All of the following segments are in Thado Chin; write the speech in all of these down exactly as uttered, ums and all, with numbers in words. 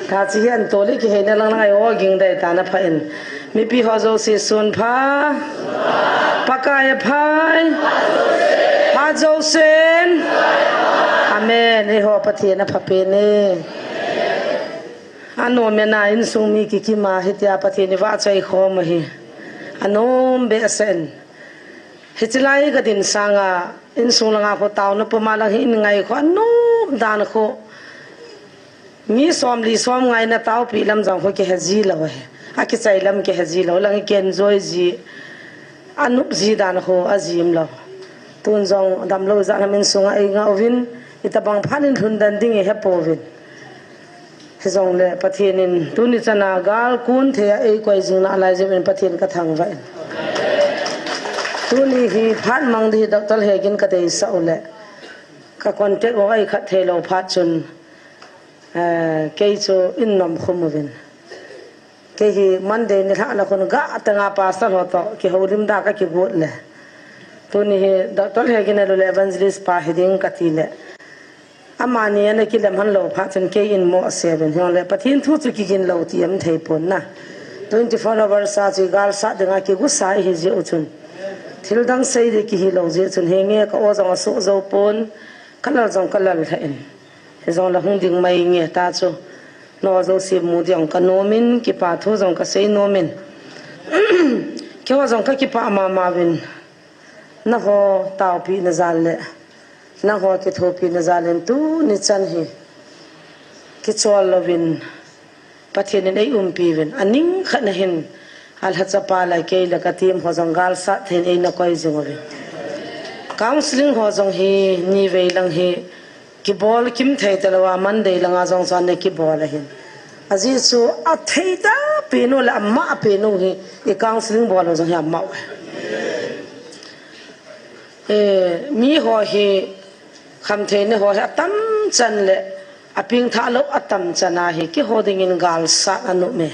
Tha chi hian tole kiheina lang lang ai o ging dai ta na pha in. Mipi ho jouse sun pha. Pakai a phai. Pha jousen. Amen. Ei ho Pathian a pha pen e. A nom e na insung mi kikima hitia Pathian i va chai khom ahi. A nom behseh in. Hichi lai ka din sanga insung langa kho tauna puma lang hi in ngai kho a nom dan kho. Mi som li som ngaina taupi lam jong kho kihe ji lo he. A kichai lam kihe ji lo lang hi ken joi ji. A nup ji dan kho a jim lo. Tun jong damlo jat ham insunga ei nga uvin, itabang phat in lhun dan ding i he pouvin. Hijongle Pathian in tuni chana gal kun thei a ei koi jing na lai jeh in Pathian ka thangvah in. Tuni hi phat mang di Doctor Hegin ka deisah u le ka contact u ei khat thei lo phat chun, eh, kei chu in nom khum uvin. Kei hi Monday ni lhah na khun ga tanga pastor ho to kihoulim da ka kigot le. Tuni hi Doctor Hegin a lu le evangelist pa hi ding ka ti le. Amani ana kilem han lo phat chun kei in mo se uvin hijongle Pathian thu chu kigin lo ti am thei pon na. Twenty four hours a chu gal sat dinga kigu sa i hi jeh u chun. Thil dang sei di kihi lo jeh chun henge ka o jong a suh jo pon ka lal jong ka lal lha in. Hijongle hung ding mai nge ta chu. No jouse mu ding ka nom in kipa thu jong ka sei nom in. Kei ho jong ka kipa mama uvin. Na ho taupi na jal le. Nangho kithopi na jal in tuni chan hi kichol louvin Pathian in ei umpi uvin a ning khat na hin a lhacha pa le kei le ka team ho jong gal sat thei in ei na koi jing uvin. Counseling ho jong hi ni vei lang hi kibol kim thei ta lo a Monday langa jong chon na kibol ahin. A ji chu a thei ta pi nu le a ma pi nu hi i counseling bol lo jong hi a ma u. Eh, mi ho hi, khamtheina ho hi atam chan le, aping tha lo atam chan a hi, keiho dingin gal sat a nuam e.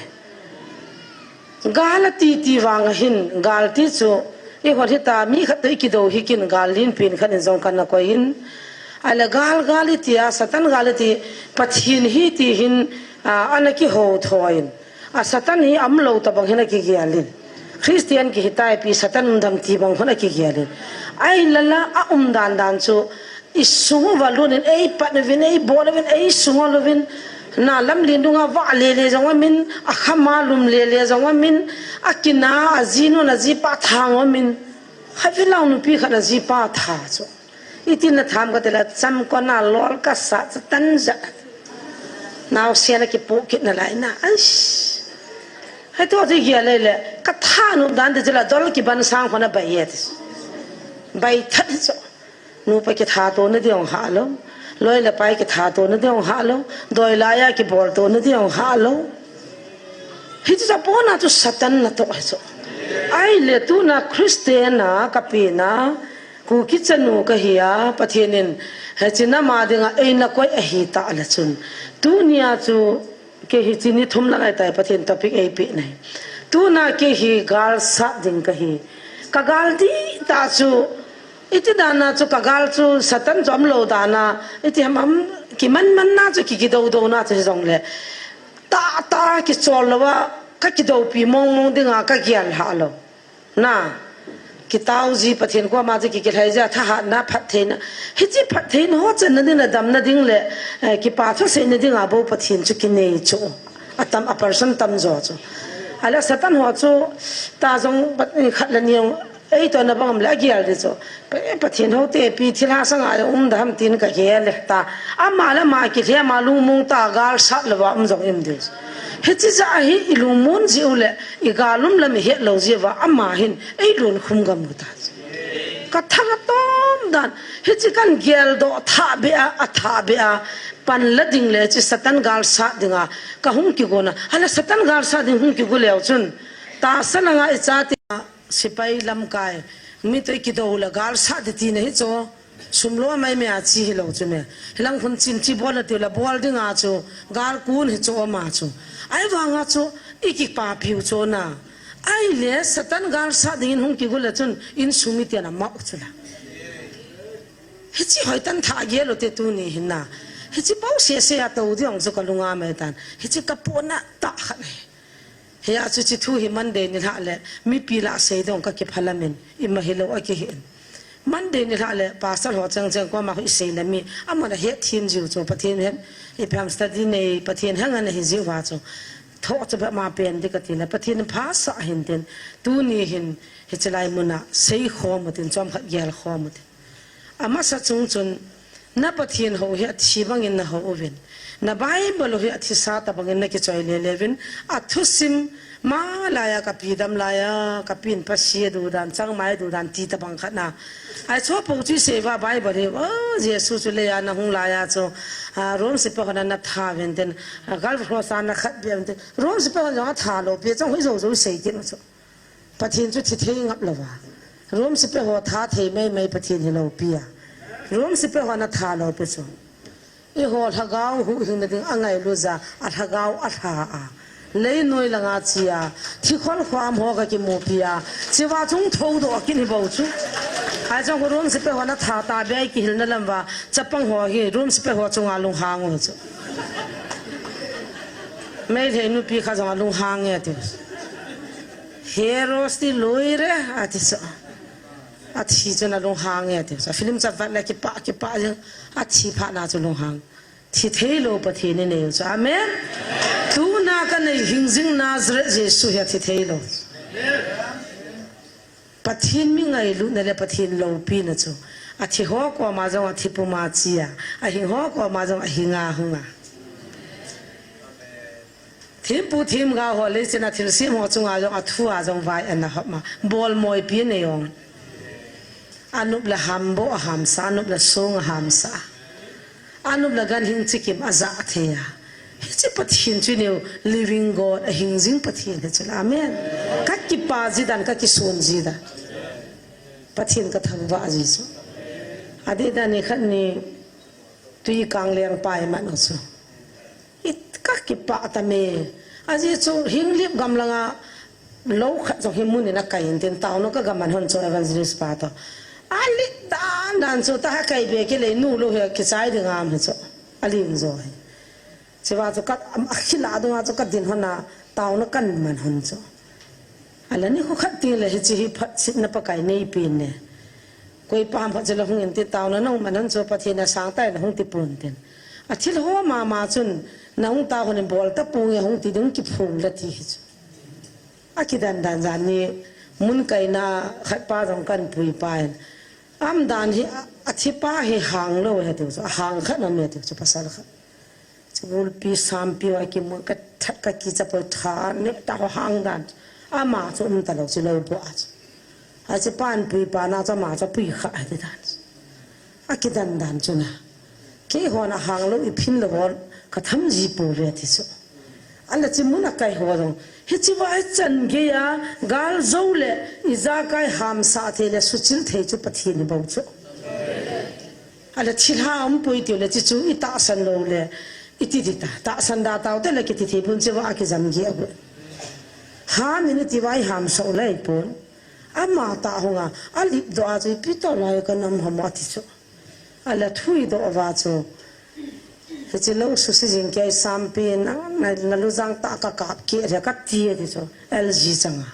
Gal a ti ti vang a hin, gal ti chu, i hot hita, mi khat to i kido hi kin gal lin pin khat in jong kan a koi in. Ai le gal, gal i ti a, Satan gal i ti, Pathian hi ti hin, a, ana kiho tho in. A Satan hi a um lo tabang hin a kigel in. Christian kihi tai pi Satan um dam ti bang hin a kigel in. Ai lala a um dan dan chu i sung uva lun in ei pat uvin, ei bol uvin, ei sung uvin. Na lam lin dunga va le le jong a min, a khama lum le le jong a min, a kina, a jinu na jipa thang a min. Khavi lau nupi khat na jipa tha chu. Iti na tham ka ti la cham ko na lol ka sa Satan ja. Nau sia na kipu kit na lai na. Ai. Hai to ti gia le le. Ka tha nu dan ti la dol ki ban sang ko na bai ye ti. Bai that cho. Nu pa ki tha to na diong ha lo. Loi le pai ki tha to na diong ha lo. Doi la ya ki bol to na diong ha lo. Hi ti sa po na tu Satan na to cho. Ai le tu na Christian na ka pi na. Kuki chanu ka hi a, Pathian in, hichi na ma dinga ei na koi ahi ta le chun. Tunia chu, kei hi chi ni thum lang ai tai Pathian topic ei pi nai. Tuna kei hi gal sat ding ka hi. Ka gal di ta chu, iti dan a chu ka gal chu Satan jom lo dan a, iti ham ham ki man man na chu ki ki do do na chu jong le. Ta ta ki chol lo a, ka ki do pi mong mong dinga ka gial ha lo. Na, kitao ji Pathian koma ji ki, kilhai ji a thahatna phattheina. Hichi phattheina ho channa ding le damna ding le, eh, kipa thusei na ding a bo Pathian chu kinei chu. A tam, a person tam jo chu. Ala Satan ho chu ta jong pat, eh, khat le ni jong, ei to na bang am le a gial di chu. Pa, eh, Pathian ho te pi thilha sanga um da ham tin ka gel le ta. Ama le ama kilhe ama lungmong ta gal sat lo va um jong im di chu. Hichi ja hi i lungmon ji u le, i gal um lam i het lo ji va, ama hin ei lun khum gam u ta. Ka thang a tom dan, hichi kan gel do tha be a, a tha be a, pan la ding le chi Satan gal sat ding a, ka hung kigo na. Hala Satan gal sat ding hung kigo leu chun, ta sa langa i cha ti a, sipai lamkai, mi to i kido le gal sat di ti na hi cho. Sum lo mai me a chi hi lo chu me. Hilang hun chin chi bol na ti la bol ding a chu. Gal kun hi chu oma chu. Ai vang a chu i ki pa piu chu na. Ai le Satan gal sat ding in hung ki gu le chun in sum i ti na ma u chu la. Hichi hoi tan tha ge lo te tu ni hin na. Hichi bou sese a tou ding chu kalunga mai tan. Hichi kapohnat tah khat ahi. Hia chu hichi thu hi Monday nilhah le mipi lah sei ding kakiphalam in, ima hilou akihi in. Monday nilhah le pastor ho chengcheng koma hu isei le mi, aman ahet them jiu chu Pathen hen, ipi ham study nei, Pathen henga nahi jiu va chu. Thoh chu beh ma pen ding kati le, Pathen in phasah hin tin, tuni hin hichi lai muna sei khom utin, chomkhat gel khom utin. Amasa chung chun, na Pathen ho hi athi bangin nahou uvin. Na Bible u hi athisa tobangin nakichoi lele uvin. Athusim ma laiya, kapi dam laiya, kapin pasi adu dan, changmai adu dan ti tobang khat na. Ahi chu pou chu isei uva Bible hi, oh, Jesu chu leiya nahung laiya chu, ah, Rome sepai hon ana that uvin tin, ah, Calvary cross a ana khat beh uvin tin. Rome sepai hon jong atha lou pi, chang hui jou jou isei kit u chu. Pathen chu thi thei ngap louva. Rome sepai ho that thei mai mai Pathen hi loupi a. Rome sepai ho ana that lou pi chu. Eiho lhagao huhhingna ding angailut jeh a lhagao alha a. Leinoi langa che a. Thikhol khom ho kakimupi a. Hichi va chung thoudoh kit hi bou chu. Ahi chang khu Rome sepai ho ana that a beh a kihilna lam uva. Chapang ho hi Rome sepai ho chunga lunghang u chu. Meitei nupi khat jong alunghang e ati. He Rose ti lui re, ati chu. Athi chun alunghang e ati chu. Film chavah le kipah, kipah jeng. Athi phat na chu lunghang. Thi thei lou Pathen inei u chu. Amen. Tuna kanei hing jing Nazareth Jesu hi athi thei lou. Pathen mi ngailutna le Pathen loupina chu. Athi ho koma jong athi puma che a. Ahing ho koma jong ahinga hunga. Thempu themgao ho leiset a thilsem ho chunga jong athu a jong vai ana hop ma. Bolmoipi anei jong. Anop le hamboh ahamsa, anop le song ahamsa. Anop le ganhing chikim ajah thei a. Hichi Pathen chu inei u living God, ahing jing Pathen hichu la. Amen. Kakipah ji dan, kakison ji dan. Pathen kathangvah ji chu. Adeh dan nikhat ni tui kang leng pai man u chu. It kakipah tame. Ajeh chu Henglep gam langa lou khat jong hi mun in akai in tin taona kagaman hon chu evangelist pa toh. Alet dan dan chu taha kai be kile nu lou hi kichai ding am hi chu. Aling jo hi. Hichi va chu ka, am, akhila dunga chu kadin hon a taona kaman hon chu. Ala nikho khat teng le hichi hi phatchomna Pakai neipen ne. Koi pa ham phat chu la hung in tin taona nahung man hon chu Pathen in asang tai nahung ti pon tin. Athil ho mama chun nahung tao hon in bol tapong e hung ti ding kiphong la ti hi chu. Akidan dan jan ni mun kaina khat pa jong kahin pui pa in. Am dan hi a, athi pa hi hang lou ahi tiu chu, ahang khat na me tiu chu pasal khat. Chu gulpi sampi ho kimu kathat kakicha poi tha ne ta ho hang dan. Ama chu um talou chu lou bou a chu. Achi pan pui pa na chu ama chu pui kha ati dan. Akidan dan chu na. Keihon ahang lou iphin lou ho katham ji pouve ti chu. Ala chi mun akai ho jong. Hichi va ichan geiya gal jou le ijakai hamsah thei le suchil thei chu Pathen hi bou chu. Ala thilha um poi tiu le chi chu itahsan lou le iti di ta. Tahsan da tao te le kiti thei pon chi va akijam gei agu. Ham in iti va ihamsah lei pon. Ama tah hunga, alip doh a chu ipi toh lai kanam ham ati chu. Ala thui doh va chu. Hichi lou susi jing kei sampi na, na, na lujang tah kakap kei le kati ati chu. L G changa.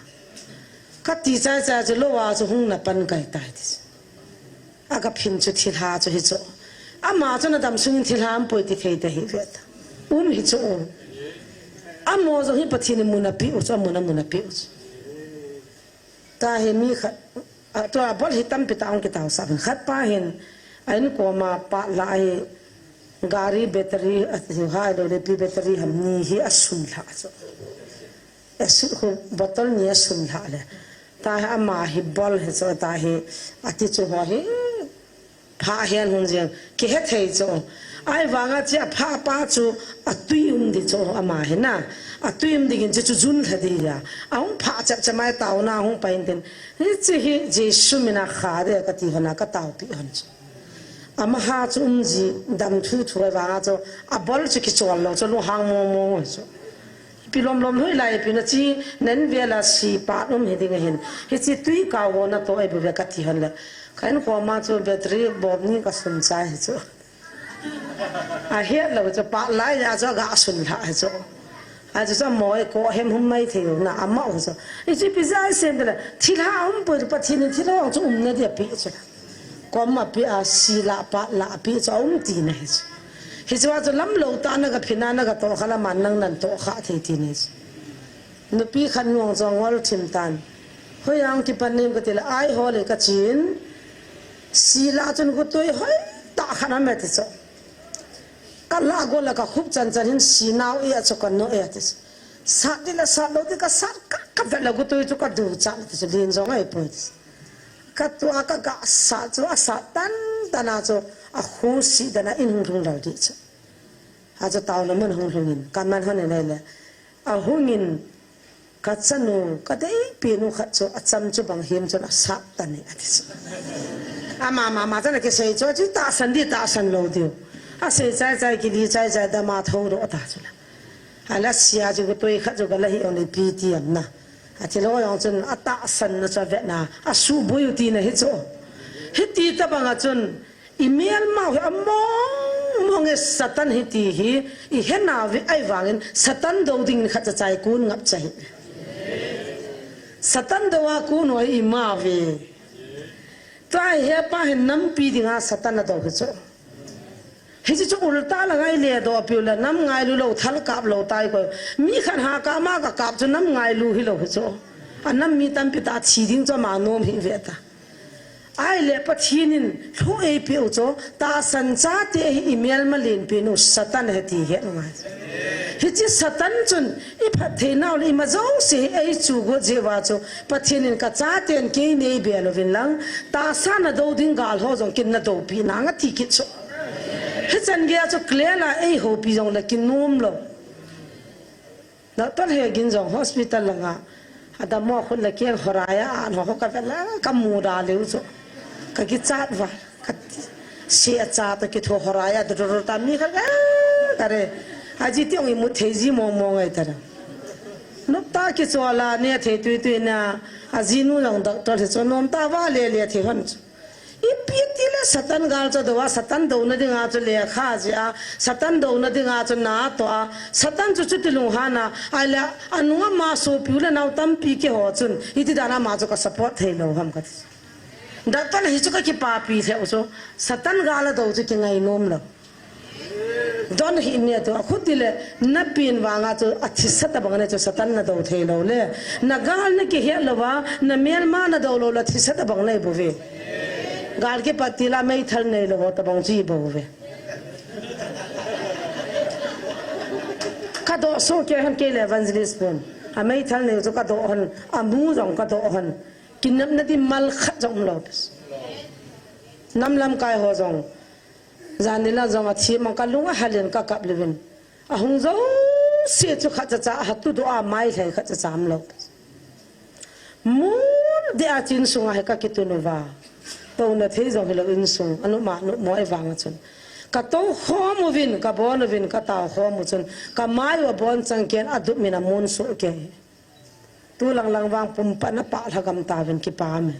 Kati chai chai chu lou a chu hung na pan kai tai ti chu. Aga phin chu thilha chu hi chu. Ama chu na dam sungin thilha um poi ti thei te hi vet. Um hi chu um. Amo jong hi Pathen in mun api u chu, amun amun api u chu. Tahi mi khat, a, tua bol hi tampi tah ong kitao sah. Khat pa hin, a in koma pa la hi, gari battery, a, hi hai lou le pi battery ham ni hi asum lha chu. Asum khu bottle ni asum lha le. Tahi ama hi bol hi chu, tahi ati chu ho hi, Pha hian hun jing, kihe thei chu. Ahivanga chi a pha pa chu a tui um di chu ama hi na. A tui um di gin chi chu jun thla di ya. A hung pha chap chap mai tauna hung pa in tin. Hichi hi Jesu mina kha de ka ti hona ka tau pi hon chu. Ama ha chu um ji dam thu thu ahivanga chu a bol chu kichol lo chu lunghang mo mo chu. Pi lom lom hui lai pi na chi nen vela si pa um hi ding hin. Hichi tui ka wo na to ai bu ve ka ti hon le. Ka in khoma chu battery bom ni ka sum chai hi chu. Ahet lou chu, pah lai a chu aga sun lha hi chu. Achu chu amoi ko hem hum mai thei lou na, amau chu. Ichu ipi jeh a isem tile, thilha um poi, Pathen in thilha chu umna dia apeh chu. Kom apeh a, si la, pah la apeh chu, aum tina hi chu. Hichu a chu lam lou tah na ga phin a, na ga toh kha lam a nang nan toh kha thei tina hi chu. Nupi khat nung chu angol thim tan. Hoiya hung kipan nem kati le, ai ho le kachen. Si la chun gotui hoi tah khat aume ti chu. Ka la go la ka khup chan chan hin si nau e a chu ka no e ti chu. Sat di la sat lou di ka sat ka, ka vet la gotui chu ka du cha ti chu, len jong ahi poi ti chu. Ka tua ka ga sat chu, asat tan tan a chu, akhu si dan a in hung lhung lal di chu. Achu taona mun hung lhung in, ka man hon in ahile. Ahung in, ka chanu, ka deipi nu khat chu, acham chu bang him chun asat tan e, ati chu. Ama, ma, ma, chana kisei chu, chu tahsan di, tahsan lou diu. Asei chai chai, kili chai chai, dama thou ro ta chu la. Ala sia chu, gotui khat chu, ka la hi ong le pi ti am na. Ati lou jong chun, atahsan na chu avet na, asuboi u tina hi chu. Hiti tabang a chun, I melmau hi among mong e, Satan hi ti hi, i he nauve, ahivangin Satan dou dingin khat cha cha i kun ngap cha hi. Satan dou a kun u hi i mauve. Tua hi hepa hin nampi dinga Satan adou hi chu. Hichu chu ulta la ngai le dou piu la nam ngailu lou thal kap lou tai ko. Mi khat ha ka ma ka kap chu nam ngailu hi lou hi chu. Anam mi tampi ta thi ding chu ama nom hi ve ta. Ahile Pathen in thu eipeh u chu, tahsan chate hi i melma lenpen u Satan ahi ti het u ngai. Hiche Satan chun i phatthei nau le i ma jouse hi eichu got jeh uva chu, Pathen in ka chaten kei nei bel uvin lang, tahsa na dou ding gal ho jong ken na doupeh nang ati kit chu. Hichan gei a chu clear la ei houpi jong le kinom lou. Doctor Hegin jong hospital langa, adammo khut le keng horai a, an ho ka vet le, ka mu da leu chu. Ka kichat va, ka se a cha to kitho horai a, dur dur ta mi kha, eh, ka re. Aji ti ong imut thei ji mong mong ai ta ra. Nop ta kichol a, ne thei tui tui na, ajinu jong doctor hi chu nom ta va le le thei hon chu. Ipi ti le Satan gal chu dou a, Satan douna dinga chu lekha jih a, Satan douna dinga chu na toh a, Satan chu chuti lunghan a, ahile anunga ama sopi u le nao tampi keiho chun, iti dan a ama chu ka support thei lou ham kati. Doctor hi chu ka kipapi lheh u chu, Satan gal a dou chu kingai nom lou. Don hi ne tu, akhuti le, na pen vanga chu, athisa tabang ne chu, Satan na dou thei lou le. Na gal na kihet lou va, na melma na dou lou le, athisa tabang nei bou ve. Gal kipat ti la, meithal nei lou ho tabang chu i bou ve. Ka doh soh kei hon kei le evangelist pun. Ameithal nei chu ka doh hon, amu jong ka doh hon. Kinepna di mal khat jong um lou. Nam lamkai ho jong. Jan ni la jong athi mang ka lung ahal in ka kap levin. Ahung jouse chu khat cha cha, ahatu doh a mai lhai khat cha cha um lou. Mun de a chin sunga hi ka kitun uva. Touna thei jong hilou insung, anu ma nu mo e vang a chun. Ka tou khom uvin, ka bon uvin, ka tao khom u chun. Ka mai u abon chang ken adup min amun soh kei. Tu lang lang vang pumpat na pah lha gam tauvin kipah me.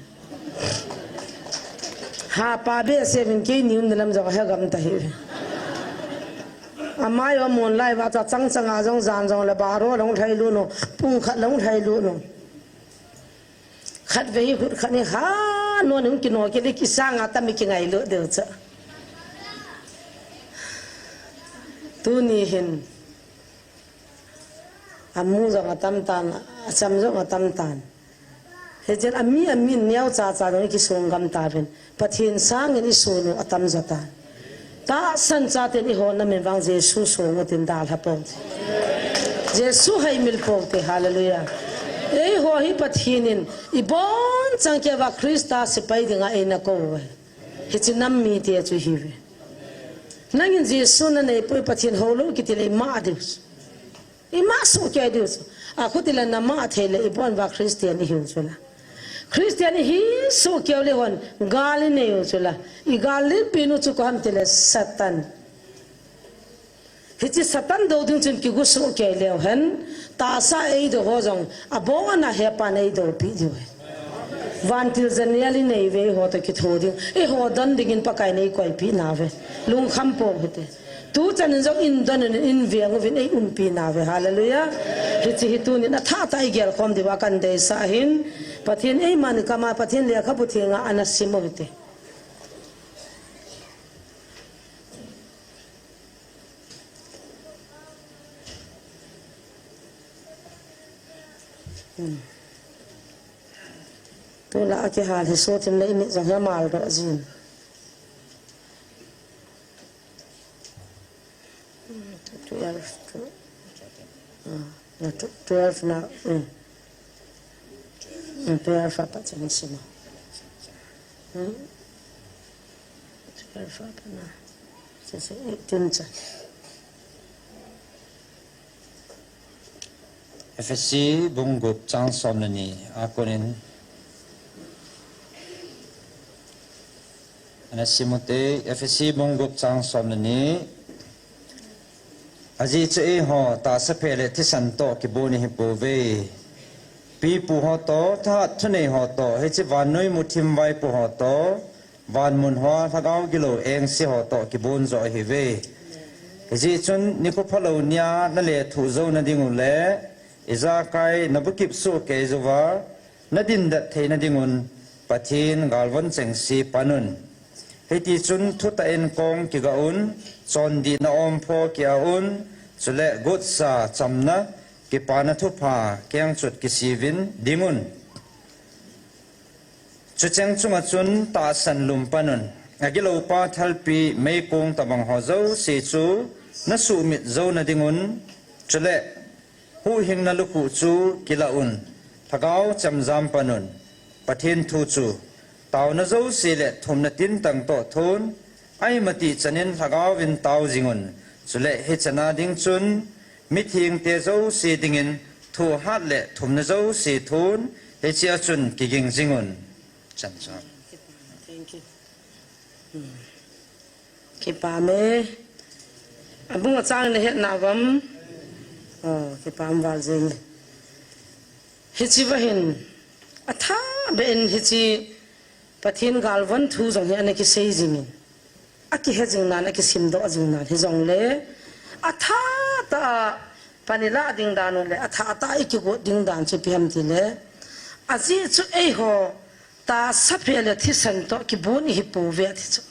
Ha pa behseh uvin kei ni um na lam jong he gam ta hi. Amai u amun lai uva cha chang chang a jong jan jong le baro long lhai lut u, pung khat long lhai lut u. Khat vei hut khat ni ha no ni hung kino kei le kisang a tam mi kingailut diu cha. Tuni hin. Amu jong atam tan, acham jong atam tan. Hichun ami, ami neocha cha jong i kisong gam tauvin. Pathen sangin i son u atam jo tan. Tahsan chaten i hon na min vang Jesu song u tin dalha pou te. Jesu haimil pou te, hallelujah. Eiho hi Pathen in i bon chang kei uva Christa sepai dinga eina kou uve. Hiche nam mite chu ihiuve. Nangin Jesu na nei poi Pathen hou lou kiti le i ma diu. I ma soh kei diu chu. Akhuti le na ma thei le i bon uva Christian i hiu chu la. Christian i hi soh kei u le hon gal i nei u chu la. I gal lenpi nu chu koi ham ti le Satan. Hiche Satan dou ding chun kigu soh kei leu hen. Tahsa ei dou ho jong abon a hepan ei dou pi diu hen. Vantil janel inei ve, eiho toh kitho ding. Eiho don dingin Pakai in eikoipeh nauve. Lungkham pou hite. Tuchan in jong in don un, in veng uvin eiumpi nauve. Hallelujah. Hiche hi tunin athah tah a igel khom diuva kadeisah ahin. Pathen in eima kama Pathen lekhabu theng a ana sim u hite. Hmm. Tulai a kihal hi soh thim le imit jong hi amal doh jin. Hmm, twelve, tw-, ah, na tw-, twelve na, hmm. Hmm, twelve a pat chun sim a. Hmm. Twelve a pat na. Sese, eighteen chan. Ephesi bung gup chang som le ni a konin ana sim u hite, Ephesi bung gup chang som le ni. Ajeh chu eiho tahsa phe le thisan toh kibon ihi pouve. Pipu ho toh, thahat thunei ho toh, hiche vannoi muthim vaipo ho toh, van mun hoa lhagao gilou engse ho toh kibon joh ihiuve. Hijeh chun nikho phalou nia nalethuh jouna ding u le, ijakai nabukip soh kei jouva nadindet theina ding un Pathen galvon chengse pan un. Hiti chun thutah in kong kiga un, chondihna ompho kia un, chule gotsa chamna kipana thupha kengchot kisiuvin ding un. Chucheng chunga chun tahsan lum pan un. Agiloupa thalpi meikong tabang ho jouse chu nasuhmit jouna ding un. Chule huhhingna lukhuh chu kila un. Lhagao chemjam pan un. Pathen thu chu taona jouse le thumna tintang toh thon, aima ti chanin lhagao vin tao jing un. Chule hichan a ding chun mithengte jouse dingin thuhat le thumna jouse thon, hichea chun kiging jing un. Chan chu. Thank you. Hmm. Kipah e. Abung a chang nahet nauvam. Oh, kipah val jing. Hiche va hin, athah beh in hiche Pathen galvon thu jong hi ana kisei jingin, akihe jing nan, akisimdoh jing nan hijongle, athah tah a pan ilah ding dan u le, athah tah a ikigot ding dan chu ipi ham tile, ajeh chu eiho tahsa phe le thisan toh kibon ihi pouve ati chu.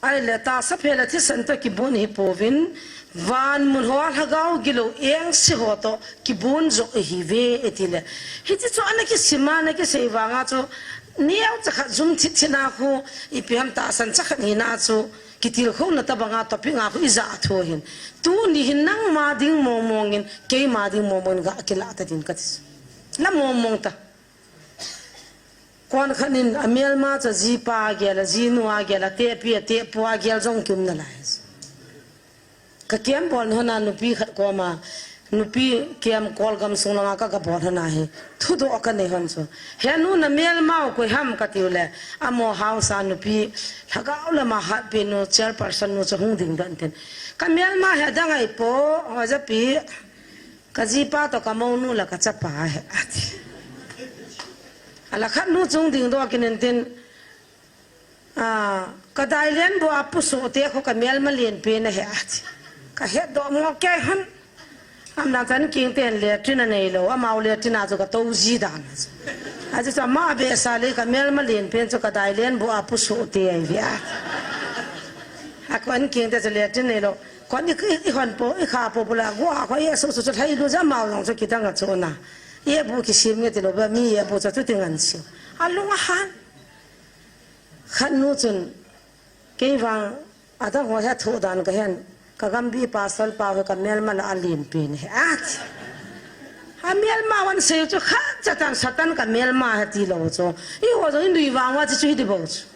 Ahile, tahsa phe le thisan toh kibon ihi pouvin, van mun hoa lhagao gilou engse ho toh kibon joh ihiuve, ati le. Hiti chu ana kisim a, ana kisei vanga chu, neocha khat jum thit thit na khu, ipi ham tahsan cha khat hina chu, kitilkhouna tabanga topic nga khu ija thu hin. Tuni hin nangma ding mong mong in, keima ding mong mong in ga kilah ta ding kati chu. La mong mong ta. Kon khat in amelma chu ajipa agel, ajinu agel, atepi, atepu agel jong kium nalai. Ka camp bol hon a nupi khat koma, nupi camp Kolgam sung langa ka, ka bol hon a hi. Thudoh kanei hon chu. He nu namelma u koi ham katiu le, amaho house a nupi, lhagao lama hatpi nu, chairperson nu chu hung dingdoh in tin. Ka melma hi adang ahi po, ajapi. Ka jipa toh ka mounu le ka chapa ahi ati. Ala khat nu chu hung dingdoh kit in tin, ah, ka dailen bu a pusoh te khu ka melma lenpen ahi ati. Ka hetdoh mo kei hon. Amna chan kingten latrine aneilou, amau latrine a chu ka tou ji dan. Ajeh chu ama behseh le ka melma lenpen chu ka dailen bu a pusoh te ahi ve ati. Akon kingte chu latrine aneilou. Kon i, i, i hon po, i kha po pula, gua ko, i su su chu thai lu ja mau long chu kitang a chu na. I bu kisim nge ti lou ba, mi i bu chu chu ting an siu. Alung ahan. Khat nu chun, kei vang, adang ho hi athoh dan kahen, ka gambi pastor pa hi ka melma la alenpen ahi ati. Amelma u ahin sei chu khat cha tan Satan ka melma ahi ti lou chu. I ho jong i nui vang uva chu chu hiti bou chu.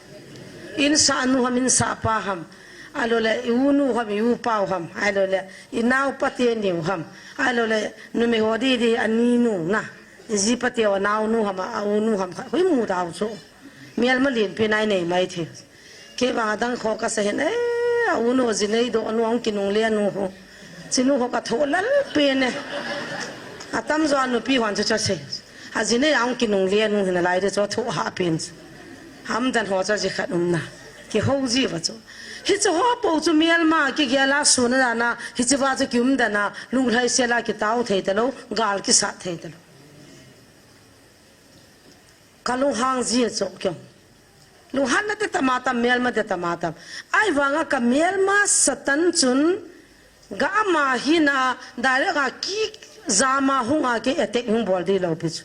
In sah nu ham, in sah pa ham. Ahilou le, i u nu ham, i u pa u ham. Ahilou le, i nao pa teni u ham. Ahilou le, numei ho di di, ani nu na. I jipa teu a nao nu ham, a u nu ham. Hui mu dau chu. Melma lenpen a i nei mai thei. Kei vang adang kho ka sa hin, eh, a u nu ji nei doh nu, ahung kinungle nu ho. Chi nu ho ka thoh lal pen e. Atam jo a nupi hon chu chu asei. Ajinei a hung kinungle nung hina lai de chu thu ha pin chu. Hamdan ho chu ji khat umna. Kihou ji va chu. Hichu ho po chu mial ma kigel a suna dana. Hichu va chu kiumdana. Lunglhai sela kitao thei talou. Gal kisat thei talou. Ka lunghang ji a chu kiong. Lunghanna te tama tam, mial ma te tama tam. Ai vanga ka mial ma Satan chun Ga ama hina direct a kijama hung a kei attack hung bol di lou pi chu.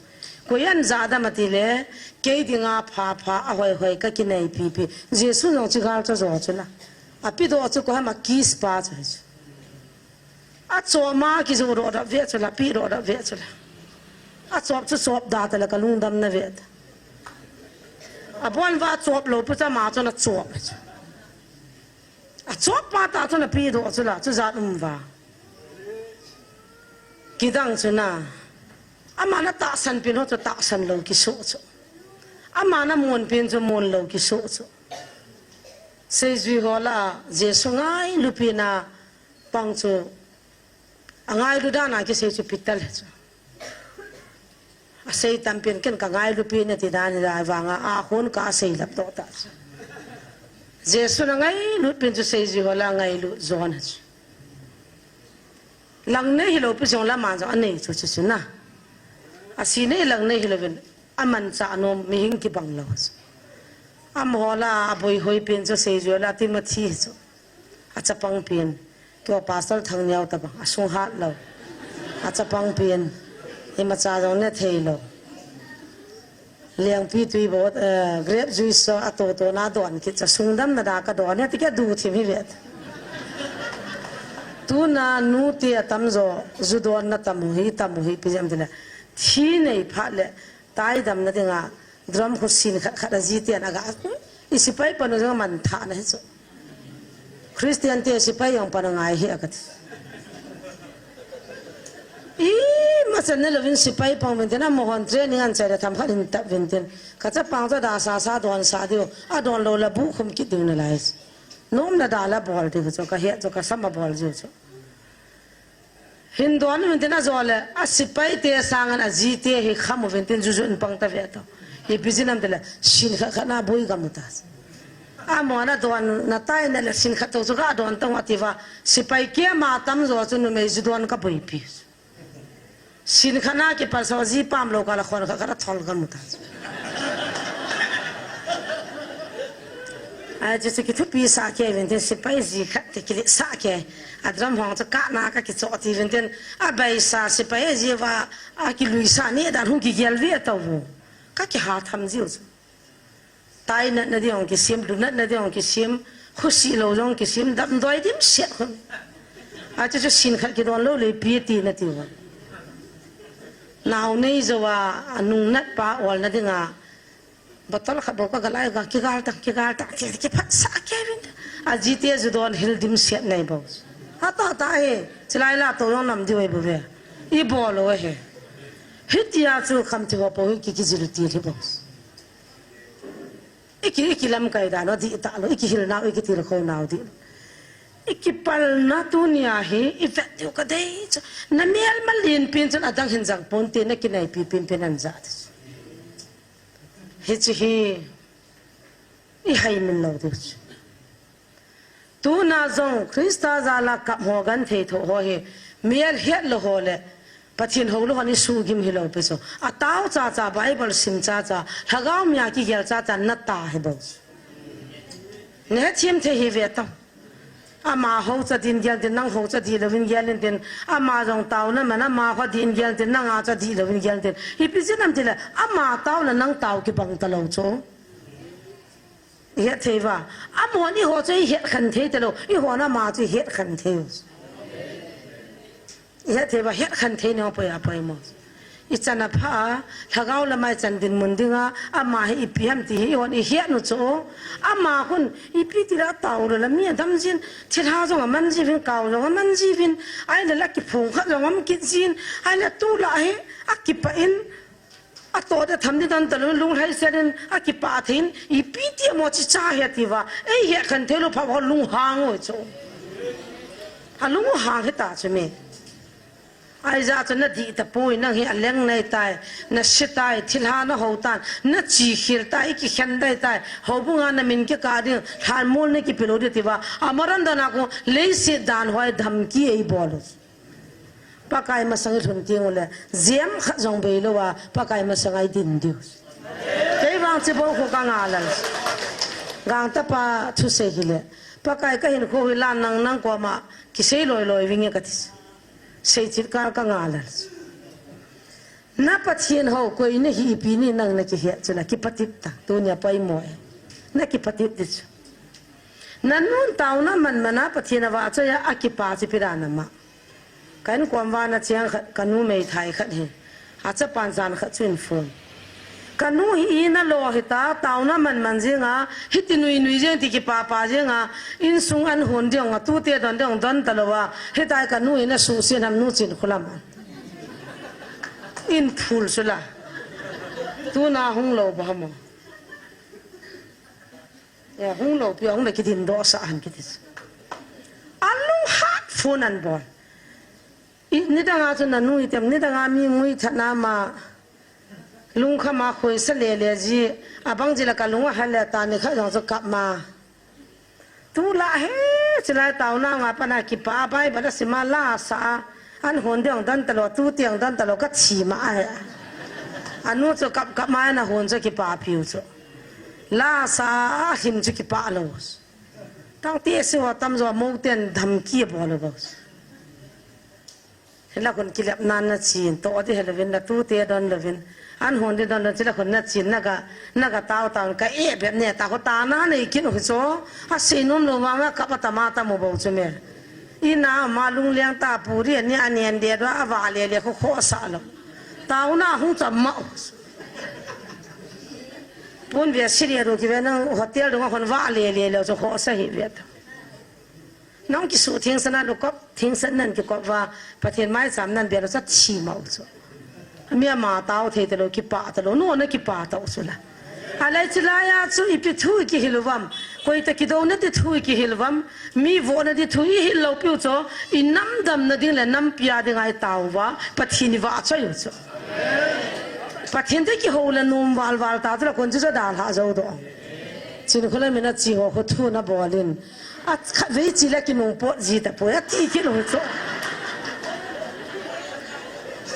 Koi an ja dam ati le, kei dinga pha pha a hoi hoi ka kinei pi pi. Jesu jong chu gal chu jo chu la. A pi do chu ko hama kiss pa chu chu. A chop ma ki ju ro da ve chu la, pi ro da ve chu la. A chop chu chop da ta la ka lungdam na ve ta. A bon va chop lou pu cha ma chu na chop chu. A chop pa ta chu na pi do chu la, chu jat um va. Kidang chu na. Ama na tahsan pin ho chu tahsan lou kiso chu. Ama na mon pin chu mon lou kiso chu. Seijui ho la, Jesu ngailu pi na pang chu. A ngailu dan a kisei chu Peter le chu. A sei tam pin ken ka ngailu pi na ti dan hi lai vanga a hun ka sei lap to ta chu. Jesu na ngailu pin chu seijui ho la ngailu John chu. Lang nei hi lou pi jong la man jong a nei chu chu chu na. A si nei lang nei hi lou vin a man cha nom mi hing kibang lou chu. Am ho la a boi hoi pin chu seijui la Timothy chu. A chapang pin. Tua pastor thang niau ta bang. A sung hat lou. A chapang pin. Ima cha jong ne thei lou. Liang pi tui bot, eh, grape juice so a to to na don kit cha sung dam na da ka don ne ti ke du thim hi vet. Tu na nu ti a tam jo, ju don na tam hi, tam hi pi jam ti na. Thi nei phat le, tai dam na dinga, Drum khu sin khat khat a ji tian a ga. I sipai pan u jong man tha na hi chu. Christian te sipai jong pan a ngai hi a ka ti. I ma chan ne lovin sipai pang vin tin a mohon training an chai da tham khat hin tap vin tin. Ka cha pang cha da sa sa don sa diu. A don lou la bu khum kit diu na lai. Nom na da la bol diu chu ka he chu ka sam a bol diu chu. Hin don uvin tin a jo le, a sipai te sangan a ji te hi kham uvin tin juju in pang ta ve to. Ipi jin am ti le, sin khat khat na bui gam u ta. A mo na don na tai na le sin khat to chu ga don tong a ti va, sipai ke ma tam jo chu numei ju don ka bui pi. Sin khat na kipal so ji pam lou ka la khon khat khat a thol gam u ta. Ai, chu chu kithupi sa ke vin tin sipai ji khat te kili sa ke. A drum hong chu ka na ka kicho ti vin tin. A bai sa sipai ji va a kilui sa ni dan hung kigel ve a to vo. Ka kiha tham jiu chu. Tai nat na ding hong kisim, lu nat na ding hong kisim, khusi lou jong kisim, dam doi dim siat khun. A chu chu sin khat kidon lou le pi ti na ti va. Nau nei jo va, a nung nat pa ol na dinga. Bottle khat bou ka galai ga, kigal tang, kigal tang, ki, kiphat sa ke vin. A ji te ju don hil dim siat nei bou. Ha ta ta he, chilai la to jong nam di wei bou ve. I bol o he. Hitia chu kham thi ho po hi ki, kijil ti hi bou. I ki, i ki lam kai da no di ta lo, i ki hil nau, i ki til kho nau di. I ki pal na tu nia hi, i vet diu ka dei chu. Na mial ma lin pin chun a dang hin jang pon te na ki nei pi pin pin an ja. Hichi hi, i hai min lou diu chu. Tuna jong Krista jala kap ho gan thei tho ho hi, mial hiat lo ho le, Pathen ho lo ho ni su gim hi lo pe so. A tao cha cha, Bible sim cha cha, Lhagao mia ki gel cha cha na ta hi bo. Ne thim thei hi ve ta. Ama ho cha din gel din nang ho cha di lo vin gel din. Ama jong tao na man ama ho din gel din nang a cha di lo vin gel din. Hi pi jin am ti le, ama tao na nang tao ki bang ta lo cho. I het thei va. Amahon eiho chu i het khen thei talou. Eihon ama chu i het khen thei u. I het thei va, het khen thei neo poi a poi mo. I chan a pha a, Lhagao lama i chan dinmun dinga, ama hi ipi ham ti hi eihon i het u chu. Ama hun ipi ti la tao lo la mi a dam jin, thilha jong a man ji vin, kau jong a man ji vin, ai la la kiphong khat jong a man kit jin, ai la tu la hi, a kipa in, A to de tham di dan talou, lunglhai sel in, a kipa thei in, ipi ti mo chi cha he ti va, ei he khen thei lou pha ho lunghang o chu. A lunghang he ta chu me. Ahi jeh chun na dih tapoi, nang hi aleng nei tai, na se tai, thilha na ho tan, na chi khel tai, i kikhen dai tai, houbung a na min kikah ding, lhanmol na kipe lou ding tia, amaran dan a kon, leiset dan hoi dhamki ei bol u. Pakai masang i lhun teng uleh, jem khat jong bei lou a, Pakai masang a i din diu. Kei vang chu bou khu ka ngal a. Gangtapa thusei hileh, Pakai ka hinkho hi la nang nang koma, kisei loi loi vinge ka ti. Seichil ka, ka ngal a. Na Pathen ho koi na hi ipi ni nang na kihet chu na kipat it ta. Tunia poimo e. Na kipat it ding chu. Na nun taona man man a Pathen avahchoi a, akipa chu ipi dan a ma. Ka inkom vah na cheng khat, ka numei thai khat hi. Achapan jan khat chu in phone. Ka nu hi i na lo hita, taona man man jeng a, hiti nui nui jeng ti kipa pa jeng a, insung an hon ding a, tute don ding don ta lou a, hitia ka nu i na suhset ham nu Chinkholam a. In phul sula. Tuna hung lou ba mo. Ya, hung lou pi, hung le kidin doh sa han kiti. Alung hat phone an bol. I, nidang a chu na nu i tem, nidang a mi ngui that na ma. Lungkham a khoisa le le ji, abang ji la ka lung ahal le ta ni kha jong chu kap ma. Tu la he, chilai taona nga pana kipa, Bible a sim a la sa a, an hon ding dan ta lou, tu tiang dan ta lou, ka thi ma a he. Anu chu kap kap ma na hon chu kipa piu chu. La sa a, a him chu kipa lou. Tang ti si wa tam jo mo ten dhamki bol lou. Hila khun kilep nan na chin, to di hela vin na tu te don lo vin. An hon di don don chila khun na chin na ga, na ga tao tao ka e bep ne ta ho ta na nei kin u cho. A sei nom lo ma ma ka pa ta ma ta mo bo chu me. I na ma lung leng ta puri ni an en de do a va le le kho kho sa lo. Taona hung cha ma. Pun ve siri ru ki ve na hotel dung a khun va le le lo cho kho sa hi ve ta. Nang kisu thingsan a lukop, thingsan nan kikop va, Pathen maicham nan bia lo cha thi mau chu. Mi ama tao thei ta lo, kipa ta lo, nu na kipa ta u chu la. Alai chilai a chu ipi thu i kihil uvam, koi ta kido na ti thu i kihil uvam, mi vo na ti thu i hil lou piu chu, i nam dam na ding le nam pia ding a i tao va, Pathen i vahchoi u chu. Pathen te kiho la nom val val ta chu la kon chu cha dal ha jo do. Chinkholam in a chi ho khu thu na bol in. A khatvei chi le kinung pot ji ta poi, a ti kit u chu.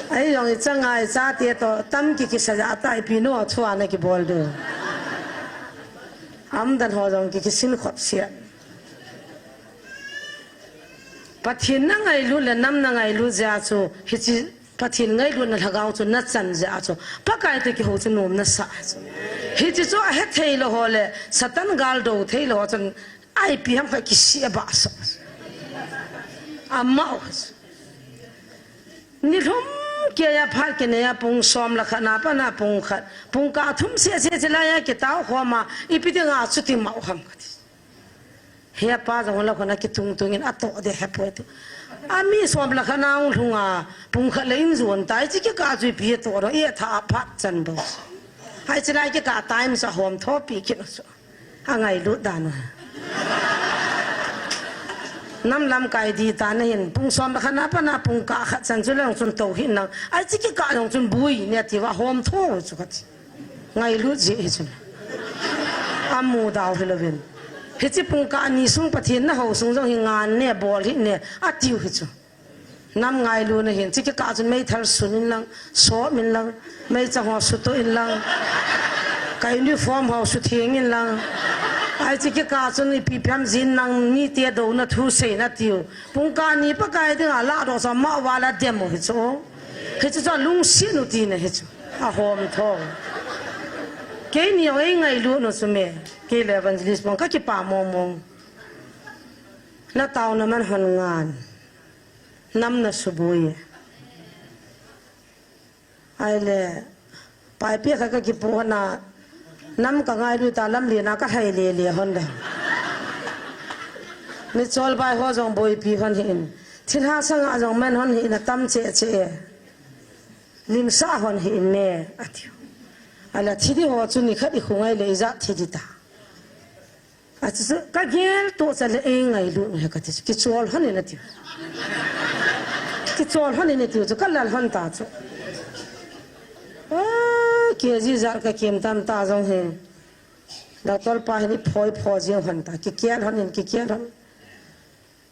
Ahi jong i chang a i chate to tam ki kisa ja ta ipi no a chua na kibol diu. Am dan ho jong ki kisin khop sia. Pathen na ngailut le nam na ngailut jeh a chu, hichi Pathen ngailutna lhagao chu na chan jeh a chu, Pakai te kiho chu nom na sa chu. Hichi chu a he thei lo ho le, Satan gal do thei lo ho chun, ipi ham kha kisi a ba sa. Ama o. Ni lhum kia ya phat kene ya pung som la khat na pa na pung khat. Pung ka thum se se se la ya kitao khoma, ipi ti nga chu ti mau ham kha ti. He pa jong la khona kitung tung in a to de he poi tu. A mi som la khana ung lhunga, pung khat le in jon tai chi kika chu pi to ro e tha a phat chan bo. Hai chi lai kika time sa hom tho pi kit so. A ngailut dan u. Nam lamkai di ta na hin, pung som la khana pa na pung ka khat chan chu le jong chun to hin nang. Ai chi kika jong chun bui ne ti va hom tho chu khat. Ngailut ji hi chu. A mu dau hi lovin. Hichi pung ka ni sung Pathen na ho sung jong hi ngan ne bol hi ne a tiu hi chu. Nam ngailu na hin, chi kika chun meithal sun in lang, som in lang, meichang ho suto in lang, ka uniform ho sutheng in lang. Ai chi kika chun ipi piam jin nang mite do na thu sei na tiu. Pung ka ni Pakai ding a la do sa ma wa la dem u hi chu. Hi chu cha lungsin u ti na hi chu. A hom tho. Kei ni ong ei ngailu no chu me. Kei le evangelist bong ka kipa mong mong. Na tao na man hon ngan. Nam na subui. Ai le, pai pia kha ka kipu hon a, nam ka ngailu ta lam li na ka hai le le hon da. Mi chol bai ho jong boipi hon hi in. Thil ha sang a jong man hon hi in a tam che che e. Lim sa hon hi in ne, a tiu. Ala thi di ho chu ni khat i khu ngai le i ja thi di ta. A chu chu, ka gel to cha le ei ngailu he ka ti chu, kichol hon in a ti. Kichol hon in tiu chu, kalal hon ta chu. Ah, kg jat kakim tam ta jong hi. Doctor pa hin iphoi pho jing hon ta, kikel hon in, kikel hon.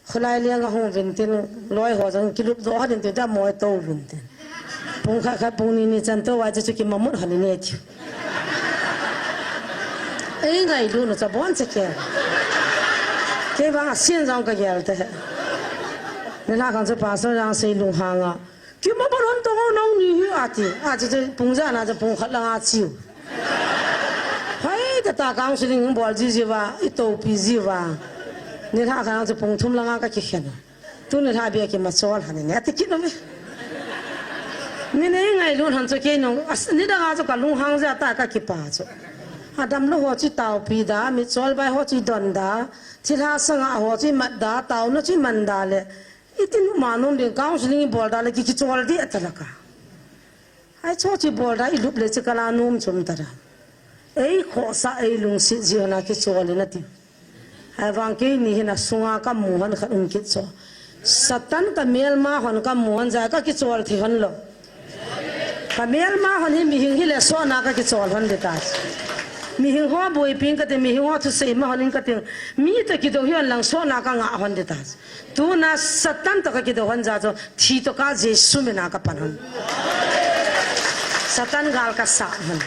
Khulai liang ahung vin tin, loi ho jong kilup doh hon in tin, ta moi to vin tin. Pung khat khat pung ni ni chan to vai chu kimamut hon in tiu. Ei ngailut nu cha bon che ke. Kei vang a sin jong kagel te. Nilhah khang chu pastor Rangsei lunghang a, kimamut hon to nangni hi ati. Achu chu pung ja na chu pung khat lang a chiu. Hai ta ta counseling bol ji ji va, itopi ji va. Nilhah khang chu pung thum lang a kakikhen. Tuni lha bia kimachol hon in ati kit uve. Mi nei ngailut hon chu kei nung, as, nidang a chu kalunghang jia ta kakipa chu. Adamlou ho chu taopi da, michol bai ho chu don da, thilha sanga ho chu mat da, taona chu man da le. Iti nu ma nung ding counseling bol da le ki, kichol di ata laka. Ai cho chi bol da ilup le chi kala num chum ta da. Ei khosa ei lungset ji hon a kichol in ati. Ahivang keini hin asunga kamu hon khat um kit chu. Satan kamelma hon kamu hon jeh a kakichol thei hon lou. Kamelma hon hi mihing hile sotna kakichol hon ding ta. Mihing ho boipi in kati, mihing ho thusei ma hon in kati. Mi toh kidou hi hon lang sotna kanga hon ding ta. Tuna Satan toh kakidou hon jeh chu thi toh ka Jesu mina kapan hon. Satan gal kasa hon.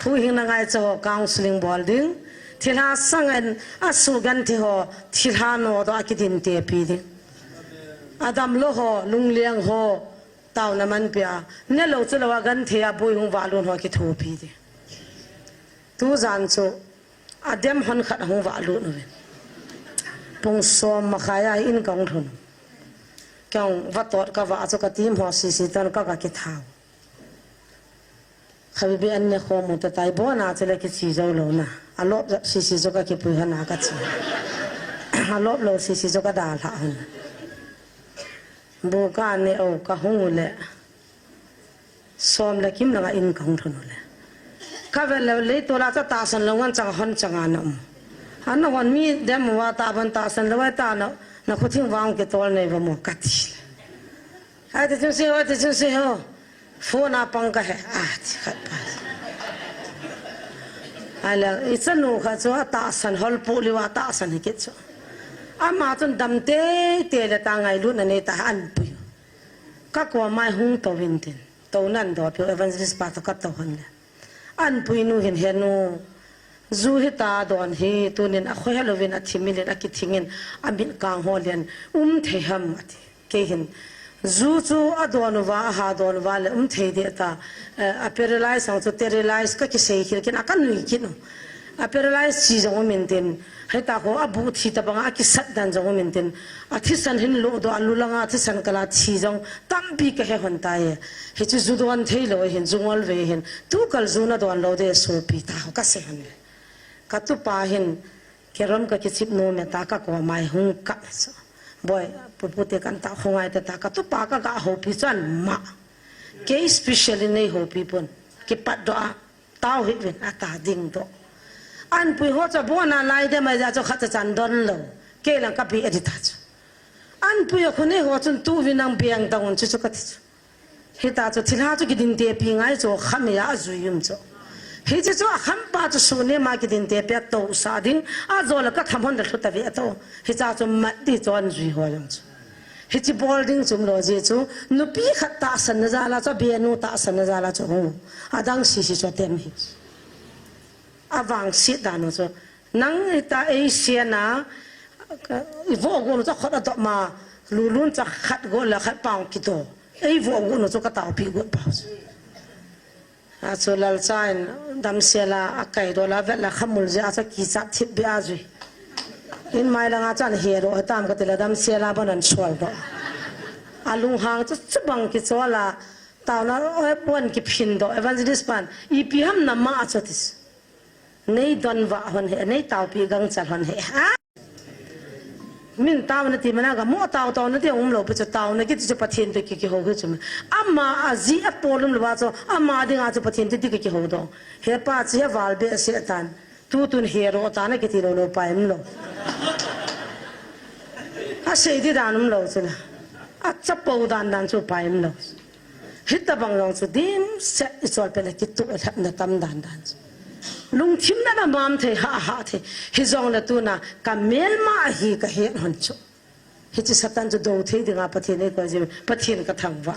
Huhhingna ngaicha ho counseling bol ding. Thilha sanga asugenthei ho, thilha nodoh a kidintepi ding. Adamlou ho, lungliang ho, taona manpi a. Nelou chulou a genthei a boi hung valut ho kithopi ding. Tujan chu, adem hon khat hung valut uvin. Pung som makhai a in kahung lhun. Keiin vatot kavah chu katim ho sisi toh ka, kakithau. Khabibi an ne khomu ta tai bona chule kichi jou lou na. Alop jep sisi chu kakipui hon a kachi. Alop lou sisi chu kadalha hon. Bu kane o kahung u le. Som le kim langa in kahung lhun u le. Kavet le leitol a chu tahsan lou ngan chang hon chang ana um. Ana hon mi dem uva tabang tahsan lou a ta na, na khuthing vang kitol nei uva mo kati le. Ai ti chun si ho, ai ti chun si ho. Phone a pang kahe, ati khat pa. Ahile, ichanu khat chu atahsan hol pu liu atahsan hi kit chu. Ama chun dam teitei le ta ngailutna nei ta anpui. Kakoma hung tou vin tin. Tou nan do piu evangelist pa toh katou hon le. Anpui nu hin he nu. Ju hita don hi tunin akhoi helouvin athimil in akithing in amit kang ho len um thei ham ati. Kei hin, ju chu adon uva, aha don uva le um thei deh ta, eh, aparalyze ang chu sterilize kakisei khel kit a kanui kit u. Aparalyze chi jong um intin, hita ho abu thi tabang a akisat dan jong um intin, athisan hin lodoh a lu langa athisan kala thi jong tampi kahe hon tai. Hichu ju don thei lou hin, ju ngol ve hin, tukal ju nadon lou ding sopi ta ho kasei hon le. Katupa hin, Kerom kakichip nom e ta kakoma hung kap chu. Boi, pupu te kan ta khongai te ta katupa kaga houpi chu ama. Kei special in nei houpi pon. Kipat doh a, tao hih uvin ata ding doh. Anpui ho chu abona lai dem a ja chu khat cha chan don lou. Kei lang kabi adi ta chu. Anpui a khonei ho chun tu vin nang beng dang un chu chu kati chu. Hita chu thilha chu kidintepi ngai chu khamei a ajui um chu. Hiche chu akhampa chu sune ma kidintepi a tousah ding, ajo le kakham hon le lhu ta ve ato. Hicha chu mat di chu anjui ho jong chu. Hiche bol ding chu umlou jeh chu, nupi khat tahsan na jal a chu, abenu tahsan na jal a chu hung. Adang sisi chu atem hi. Avangset dan u chu. Nang hita eisena, ivoh gon u chu khut adop ma, lulun cha khat gon le khat pang kito. Eivoh gon u chu kataopi gon pau chu. Achu lalcha in damsel a akai doh la vet la khamul jeh a chu kichat thip beh a jui. In mai langa chan he doh tam kati la damsel a bon an sual doh. Alunghang chu chubang kichol a taona oi bon kiphin doh evangelist pan ipi ham nama a chu ati chu. Nei don vah hon he, nei taopi gangchal hon he. Ha? Min taona ti mana ga mo tao taona ti umlou pi chu taona kiti chu Pathen toh ki, kihou hi chu. Ama aji apolum lou va chu, ama dinga chu Pathen toh ti ki, kihou doh. He pa chu he val behseh tan. Tutun he ro tan akiti lou lou pa umlou. Asei di dan umlou chu na. Achapo dan dan chu pai umlou. Hitabang jong chu dimset i chol pet le kitoh lhepna tam dan dan chu. Lungthim na na mam thei ha ha thei. Hijongle tuna ka melma hi ka het hon chu. Hiche Satan chu do thei dinga Pathen eikoi jin, Pathen ka thangvah.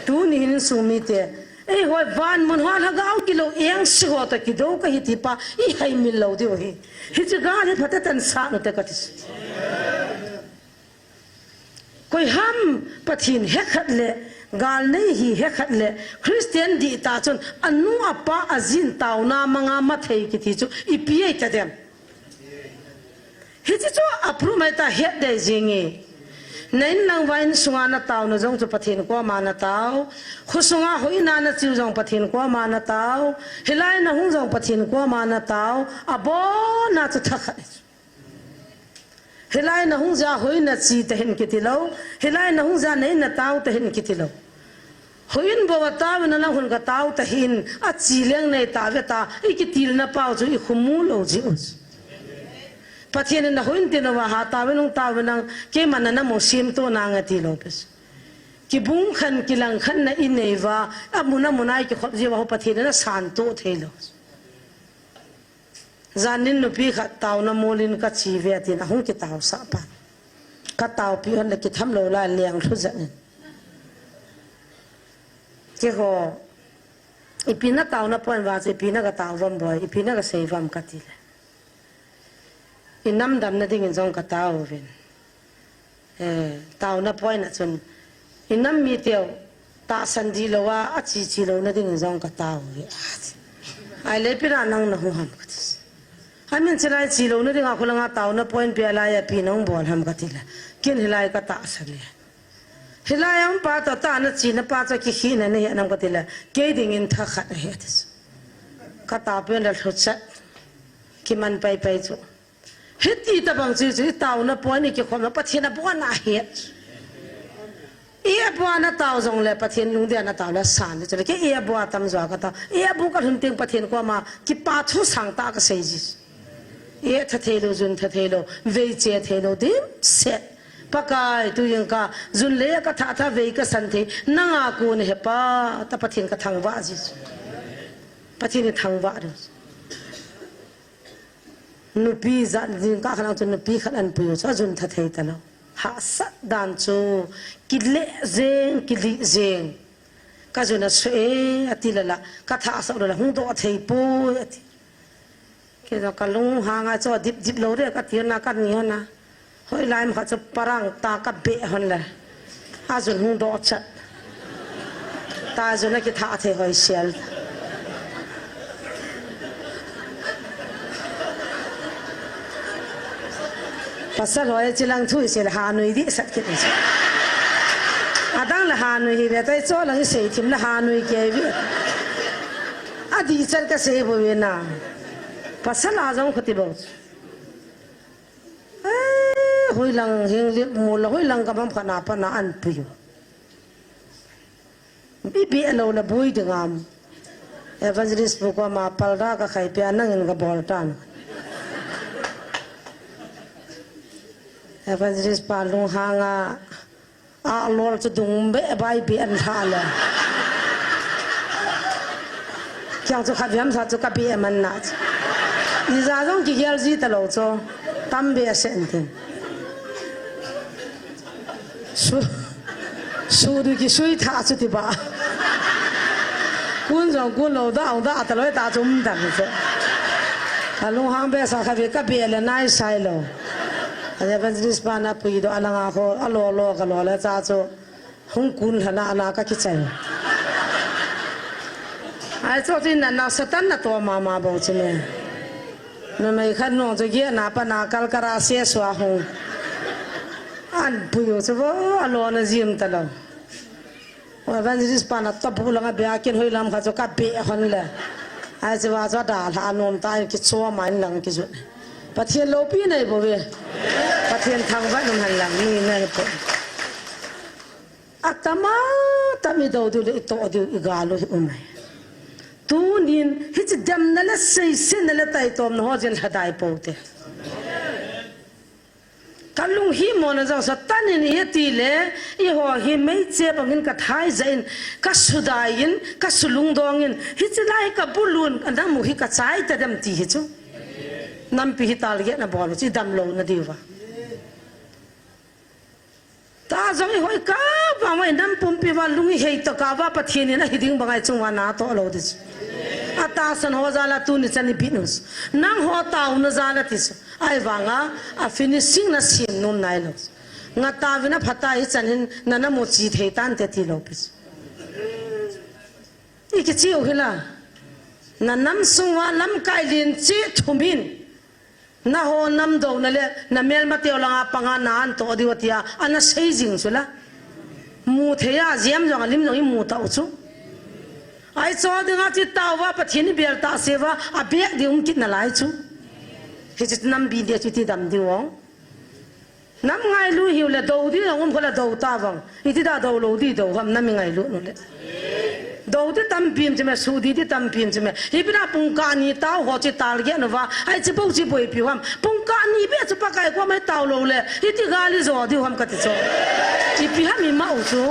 Tuni hin insung mite, eihoi van mun hoa lhagao kilou engse ho toh kido kahi tipa, i haimil lou diu ahi. Hiche gal hi phatah in sat ute kati. Koiham Pathen hekhat le, gal nei hi hekhat le, Christian dihtah chun, anu apa ajin taona manga mathei kiti chu, ipi ahi tadem. Hiche chu apru mai ta het dei jing e. Na inlang vah insunga na taona jong chu Pathen koma na tao. Khosunga hoina na cheu jong Pathen koma na tao. Hilai na hung jong Pathen koma na tao. Abona chu thakhat. Hilai na hung jeh a hoina che tahen kiti lou. Hilai na hung jeh a na in na tao tahen kiti lou. Hoin bou a tao in, alang hon ka tao tahen, ache leng nei tave ta, i kitilna pau chu i khumu lou jeh u. Pathen in na hoin tin uva ha tao in hung tao in ang, keiman na na mo sim to na nga ti lou pes. Kibung khan, kilang khan na i nei uva, amun amun a i kikhop jeh uva ho Pathen in na san to thei lou. Jan in nupi khat taona mol in ka che uve atin, ahung kitaosah pan. Ka taopi hon le kitham lou lai leng lhu jan in. Keiho, ipi na taona pon uva chu, ipi na ka tao uvam boi, ipi na ka sei uvam kati le. I nam damna dingin jong ka tao uvin. Eh, taona point a chun, i nam miteu tahsan dihlou a, ache che louna dingin jong ka tao uve. Ahile ipi na nang na hung ham kati. Amin chilai che louna dinga khulanga taona point pia lai a ipi na hung bol ham kati le. Ken hilai ka tahsan e. Hilai a um pa toh tahna chena pa chu kikhehna nahi nam kati le. Kei dingin thakhat ahi ati. Ka taopi le lhuchat. Kiman pai pai chu. Hiti tabang chu, chu i taona point i kikhomna Pathen abona het. I abona tao jongle Pathen lungdei a na tao le san le chu le. Kei i abo tamjo a ka tao. I abo ka lhun teng Pathen koma kipa thu sangtah ka sei ji. I tha thei lou, jun tha thei lou, vei che thei lou, dimset. Pakai tu jeng ka, jun le ka tha tha vei ka san thei, nanga kon hepa, ta Pathen ka thangvah ji. Pathen i thangvah ding. Nupi jan jingkah khat lang chu nupi khat an pui u chu ajun tha thei talou. Hahsat dan chu kileh jeng, kilih jeng. Ka jun asoh e, ati lala, ka tha asoh lala, hung doh thei poi, ati. Kei jong ka lunghang a chu dip dip lou re, ka ti hon a, ka ni hon a. Hoilai ma khat chu parang ta ka beh hon le. Ajun hung doh chat. Ta jun a kitha thei hoi sel. Pasal hoi chilang thu i sei le hanui dih sat kit i sei. Adang le hanui hi ve tai cho lang i sei thim le hanui kei ve. Adih chat ka sei bou ve na. Pasal a jong khuti bou. Eh, hoilang hing lip mu la, hoilang ka mam khana pa na an pui u. Bi bi a lo la bui ding am. Evangelist pu koma palda ka khai pia nangin ka bol tan. Evangelist pa lunghang a, a lol chu dung be bai bi an tha le. Kiang chu kha viam sa chu ka bi man na chu. Ni ja jong ki gel ji ta lo chu. Tam be a sen tin. Su, su du ki sui tha chu ti ba. Kun jong kun lo da, da ta lo ta chu um dan chu. A lunghang be sa kha ve ka be le nai sai lo. A evangelist pa na pui do a langa kho, a lo lo ka lo le cha chu. Hung kun lhana ana ka kichai. Ai chu tin na, na Satan na to mama bou chu me. Numei khat nung chu geh na pa na kal kara se sua hung. An pui u chu vo, a lo na jim ta lo. O evangelist pa na to bu langa be a kin hoi lam kha chu ka be hon le. Ai chu va chu da lha nom ta in ki cho ma in lang ki ju. Pathen lopi nei bou ve. Pathen thangvah in um hen lang ni nei po. Atama, tami do diu le i to diu i galo hi um e. Tunin, hichi demna le seisetna le taitomna ho jin lhadai pou te. Ka lunghimona jong Satan in ihi tile, eiho hi meichep bangin ka thaija in, ka sudai in, ka sulungdong in, hiche lai ka bulun, ka namu hi ka chai tadem ti hi chu. Nampi hi target na bol u chu, i damlouna diuva. Tah jong i hoi kah vang uva, i nam pumpi uva, lung i hei tokah uva, Pathen in ahi ding banga i chung uva na toh lou ding chu. Atahsan ho jal a tuni chan i bit u chu. Nangho taona jal a ti chu. Ahivanga, a finishing na sem nom nailou chu. Ngah tauvin, apha tai, hichan hin na namu che thei tante ti lou pi chu. I kiche u hila. Na nam sung uva lamkai len cheh thum in. Nangho nam douna le, na melmateu langa panga na an toh diu tia, ana sei jing chu la. Mu thei a, jem jong a lim jong i mu tau chu. Ahi chu dinga chi tauva, Pathen i bel tah seuva, a beh ding um kit nalai chu. Hiche nampi dia chu ti dam diu ong. Nam ngailu hiu le, do di jong um kho le do tavang. Iti da do lou di do ham, nam i ngailu nu le. Do di tampi um chu me, su di di tampi um chu me. Hi pina pungkah ni tau ho chi target nu va. Ahi chi bou chi boipi u ham. Pungkah ni beh chu Pakai koma i tau lou le. Iti gal i jo diu ham kati chu. Ipi ham i ma u chu.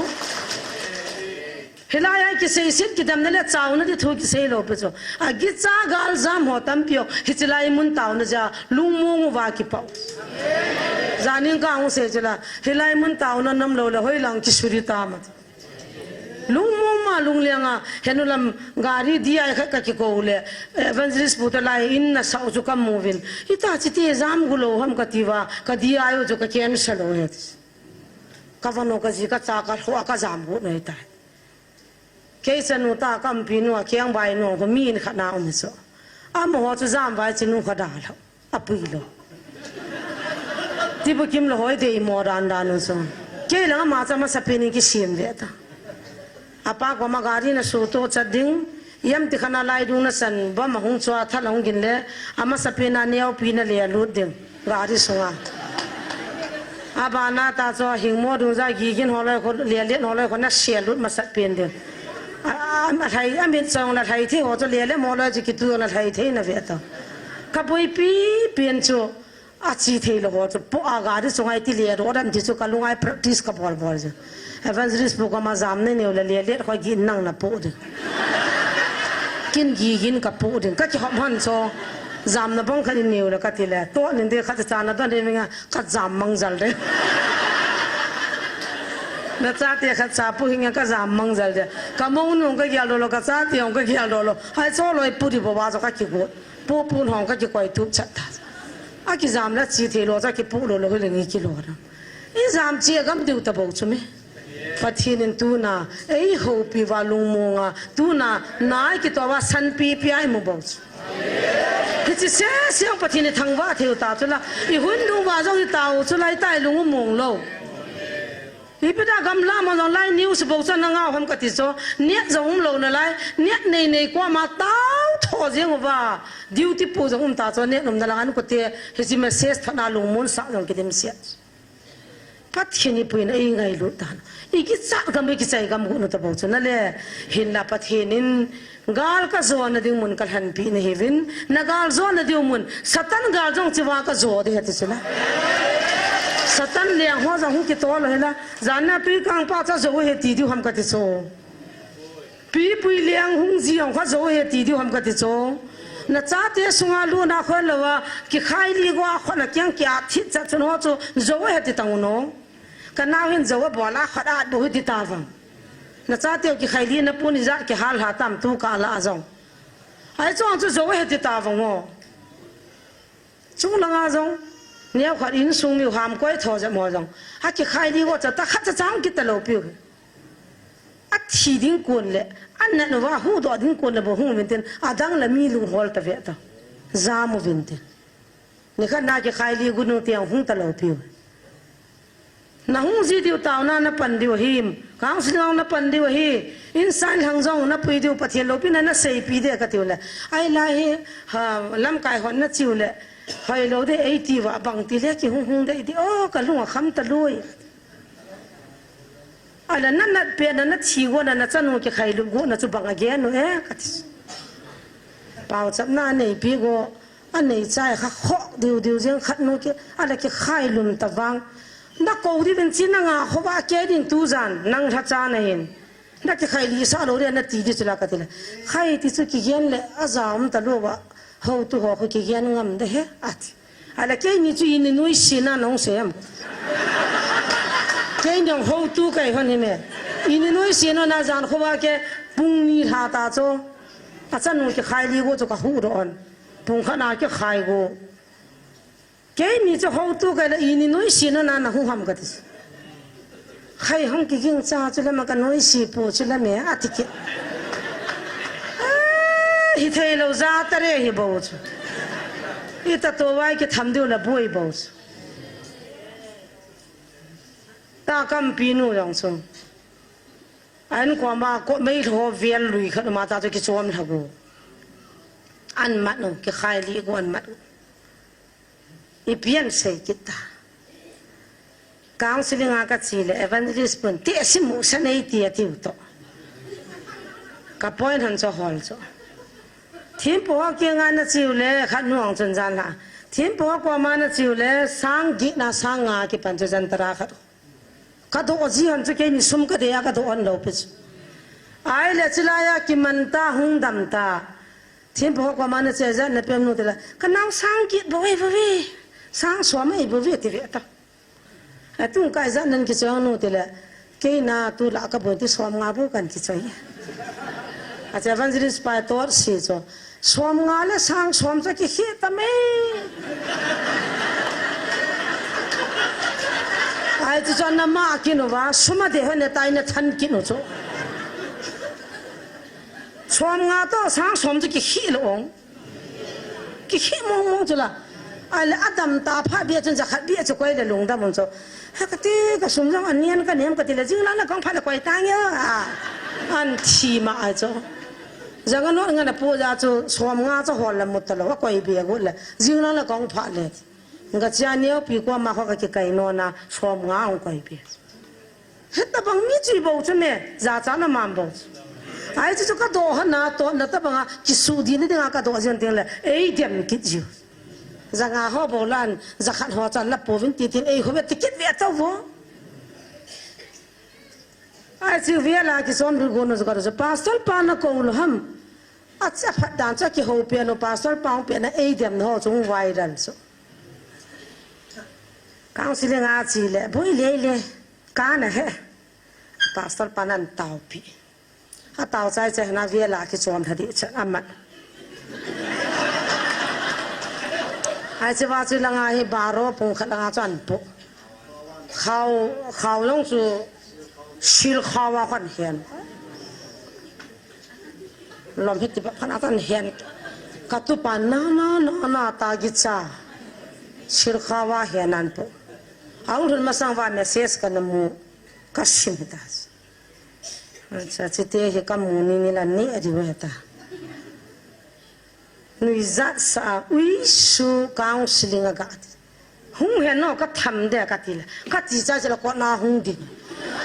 Hilai a kiseiset kidemna le chauna di thu kisei lou pi chu. Agicha galjam ho tampi o. Hiche lai mun tauna jeh a lungmong uva kipah u. Janin kahung sei chu la. Hilai mun tauna nam lou le hoilang kisuri tam a. Lungmong ma lungliang a, henu lam gari D I khat ka kikou le, evangelist pu te lai in na sau chu ka mu uvin. Ita chi ti jam gu lou ham kati uva, ka D I u chu ka cancel u ahi. Ka van u ka ji ka cha ka lhoh a ka jam gu u ahi tai. Kei chanu ta ka umpi nu a keng bai nu ko mi in khat na um chu. Amaho chu jam vai chi nu kha da lou. Apui lou. Tibu kim lou hoi dei mo dan dan u chu. Kei lang ama cha masapen in kisem ve ta. Apa koma gari na suto chat ding. Iam ti khat na lai dung na san bom ahung chua tha long gin le. Amasapen a neo pi na le lut ding. Gari sunga. Abana ta chu hing mo dung ja gigin holoi kho, le le holoi kho na se lut masapen ding. A, a, a lhai, a mit chong la lhai thei ho chu le le mo loi chu kitu na lhai thei na ve ta. Ka boipi pen chu, a chi thei lou ho chu, po a gari sunga i ti le ro dam ti chu ka lunga i practice ka bol bol chu. Evangelist pu koma jam nei neu le le le kho gin nang na po ding. Kin gigin ka po ding. Ka kihop han chu. Jam na bang khat i neu le ka ti le. To nin de khat cha na don de nga. Ka jam mang jal de. Na chate khat cha pu hinga ka jam mang jal de. Ka mong nu ka gial do lou, ka chate ong ka gial do lou. Hai cho loi pu di bo ba cho ka kigot. Pu pu hong ka kikoi tup chat ta. A kijam la chi thei lou cha kipu lou lou hi le ngi kilo na. I jam chi a gam diu ta bou chu me. Pathen in tuna, ei houpi uva lungmong a, tuna, nai kitoh uva sanpi pi a i mu bou chu. Hiche sese jong Pathen i thangvah thei u ta chu la, i hun dung uva jong i tao chu la, i tai lung u mong lou. Ipi da gamla mo jong lai news bou chu na ngah u ham kati chu, net jong um lou nalai, net nei nei koma tao tho jeng uva, duty pu jong um ta chu, net um na lang an kote, hiche message thot na lungmon sah jong kidim sia. Pathen i puina i ngailut dan. I kichat gam, i kichai gam gu nu ta bou chu na le. Hinla Pathen in gal ka jona ding mun ka lhanpi na hiuvin. Na gal jona ding mun. Satan gal jong chiva ka jo ding ahi ti chu na. Satan leng ho jong hung kitol lou hi la. Jan na tui kang pa cha jo he ti diu ham kati chu. Pi pui leng hung ji hung kha jo he ti diu ham kati chu. Na chate sunga luna khon louva, kikhai li go a khon a kiang kia thit chat chun ho chu jo he ti tang u no. Ka nau hin jo a bol a khat at bo hi ti ta vang. Na chate kikhai li na pun i jat kihal ha tam tu ka la a jong. Ai chong chu jo he ti ta vang o. Chung langa jong, neo khat insung miu ham koi tho jep mo jong. A kikhai li go cha ta khat cha chang kit ta lou piu. A thi ding kon le, a nat uva huhdoh ding kon le bou hung uvin tin, adang le mi lunghol ta ve ta. Jam uvin tin. Nikhat na kikhai li gu nu tiang hung ta lou piu. Na hung ji diu taona na pan diu him. Kang si jong na pan diu hi. Insung lhang jong na pui diu Pathen loupina na seipi de ka tiu le. Ai la hi, ha, lamkai hon na chiu le. Hoi lou de ei ti uva bang ti le kihung hung de di. O, ka lung a kham ta lui. Ala na nat pe na na thi go na na chanu kikhai lu go na chu bang a gen u e ka ti. Pau chap na nei pi go. Anei chai kha khoh diu diu jeng khat nu ki, ala kikhai lum ta vang. Na kou di ben chi na nga kho va ke ding tu jan, nang lha cha na hin. Na kikhai li sa lo ri na ti di chu la ka ti le. Khai ti chu kigen le, a ja um ta lo va. Hotu ho khu kigen ngam de he, ati. Ala keini chu ini noi si na nong se am. Keini hotu kai hon hi me. Ini noi si no na jan kho va ke pung ni lha ta chu. A chan nu kikhai li go chu ka hu do on. Pung khat na kikhai go. Keini chu hotu kai la ini noi si no na na hu ham ka ti. Khai hong kiging cha chu le ma ka noi si po chu le me a ti ke. Ah, hi thei lo ja ta re hi bo chu. I ta to vai ki tham diu la boi bo chu. Ta kam pi nu jong chu. An ko ma ko mei lo vel lui khat ma ta chu ki chom la go. An mat no ki khai li go an mat. I pian sei kit ta. Counseling a ka chi le evangelist pun te si mu sa nei ti a tiu to. Ka point han cho hol cho. Thim po ke nga na chiu le khat nuang chun jan la. Thim po ko ma na chiu le sang gi na sang nga ki pan cho jan tara khat. Ka do ji han chu ke ni sum ka de a ka do an lo pe chu. Ai le chi la ya ki man ta hung dam ta. Thim po ko ma na che ja na pem nu te la. Ka nau sang gi bo e bo e. Sang so ma e bo e ti ve ta. A tung kai ja nan ki chang nu te la. Ke na tu la ka bo ti som nga bo kan ki choi. A che evangelist pa tor si cho. Som nga le sang som cha ki khi ta me. Ai chu cho na ma ki nu va suma de ho ne tai na than ki nu cho. Som nga to sang som cha ki khi lo ong. Ki khi mong mong chu la. Ai le adam ta pha bia chun ja khat bia chu koi le lung dam ong cho. Ha ka ti ka sum jong an nian ka nem ka ti le jing lang na kong pha le koi ta nge a. An thi ma ai cho. Jang a nuat ngan a pu ja chu som nga chu hol la mut ta lo, a koi bia gut le. Jing lang la kong pha le. Nga chia neo pi ko ma kho ka ki kai no na som nga ong koi bia. Heta bang mi chi bo chu me, ja cha na mam bo chu. Ai chu chu ka do ha na to na ta bang a ki su di ni ding a ka do jian ding le. Ei dem kit jiu. Jang a ho bo lan, ja khat ho chan la po vin ti tin ei ho ve ti kit ve ta vo. Ai, chi via la ki som ru go no ka ru pastor pa na ko lo ham. A cha phat dan cha ki ho pe no pastor pa pe na ei dem no chung viral so. Counseling a chi le, bui le le, ka na he. Pastor pa nan tau pi. A tau chai chai na via la ki som tha di cha amat. Ai chi va chi la nga hi baro pung khat la nga chan po. Khau, khau long chu sil khau a khan hian. Lom hiti pa khan a khan hian. Ka tu pa na, na, na, na, ta gi cha. Sil khau a hian an po. A u hun ma sang va message ka na mu. Ka sim hita. Acha, chi te hi ka mu ni ni la ni a di we ta. Nui zat sa a, ui su counseling a ka ti. Hung hen no ka tham de ka ti le. Ka ti cha cha la ko na hung di.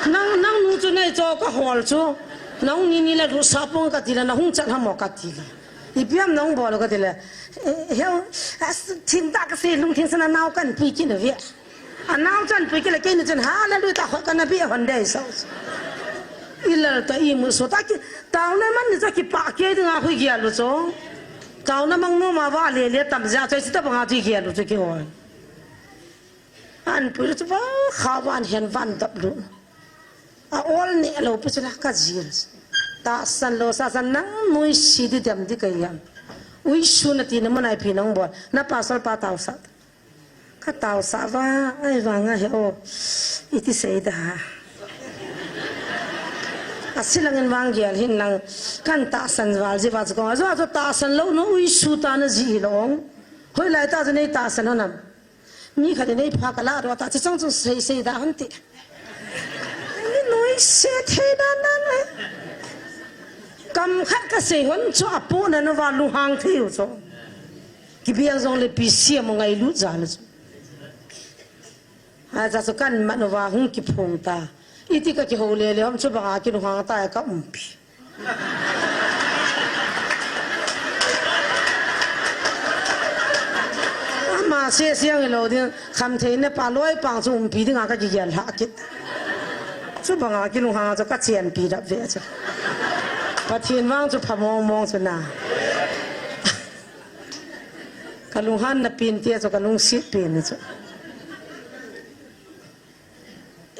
Nang, nang nu chu nei cho ka hol chu. Nang ni ni la ru sa pong ka ti le, na hung cha ha mo ka ti le. I piam nang bol ka ti le. Eh, heu, as, thin ta ka se lung thin sa na nau kan pi ki na via. A nau chan pui ki la ke ni chan hallelujah ta khoi ka na bi hon dei so. I lal ta i mu so ta ki, tau na man ni cha ki pa ke ding a hui gia lu cho. Tau na mang no ma va le le tam ja choi chi ta bang a chi gia lu cho ki hoi. An pui lu cho va kha van hen van dap lu. A ol ne lo pu cha la ka ji lu. Ta san lo sa san nang mui si di dem di ka yam. Ui su na ti na mo nai pi nang bol. Na pastor pa tau sa. Ka tau sa va, ai vang a he o. I ti sei da. A si lang in vang gial hin lang. Kan ta san val ji va chu kong. A zo a zo ta san lo no ui su ta na ji hi lo ong. Hoi lai ta chu nei ta san ho nam. Mi khat nei pha ka la ro ta chi chang chu sei sei da han ti. Ni noi se thei dan dan le. Kam khat ka sei hon chu a pu na no va lu hang thei u chu. Ki biang jong le pi siam ngai lu ja le chu. Ha ja chu kan ma no va hung ki phung ta. I ti ka ki ho le le hom chu ba ki lu hang ta ka um pi. Seh siang hilou ding, khamtheina pa loi pang chu umpi dinga ka kigel lhah kit. Chubanga kilunghang chu ka chenpi dap ve chu. Pathen vang chu pha mong mong chu na. Ka lunghanna pen tia chu ka lungset pen chu.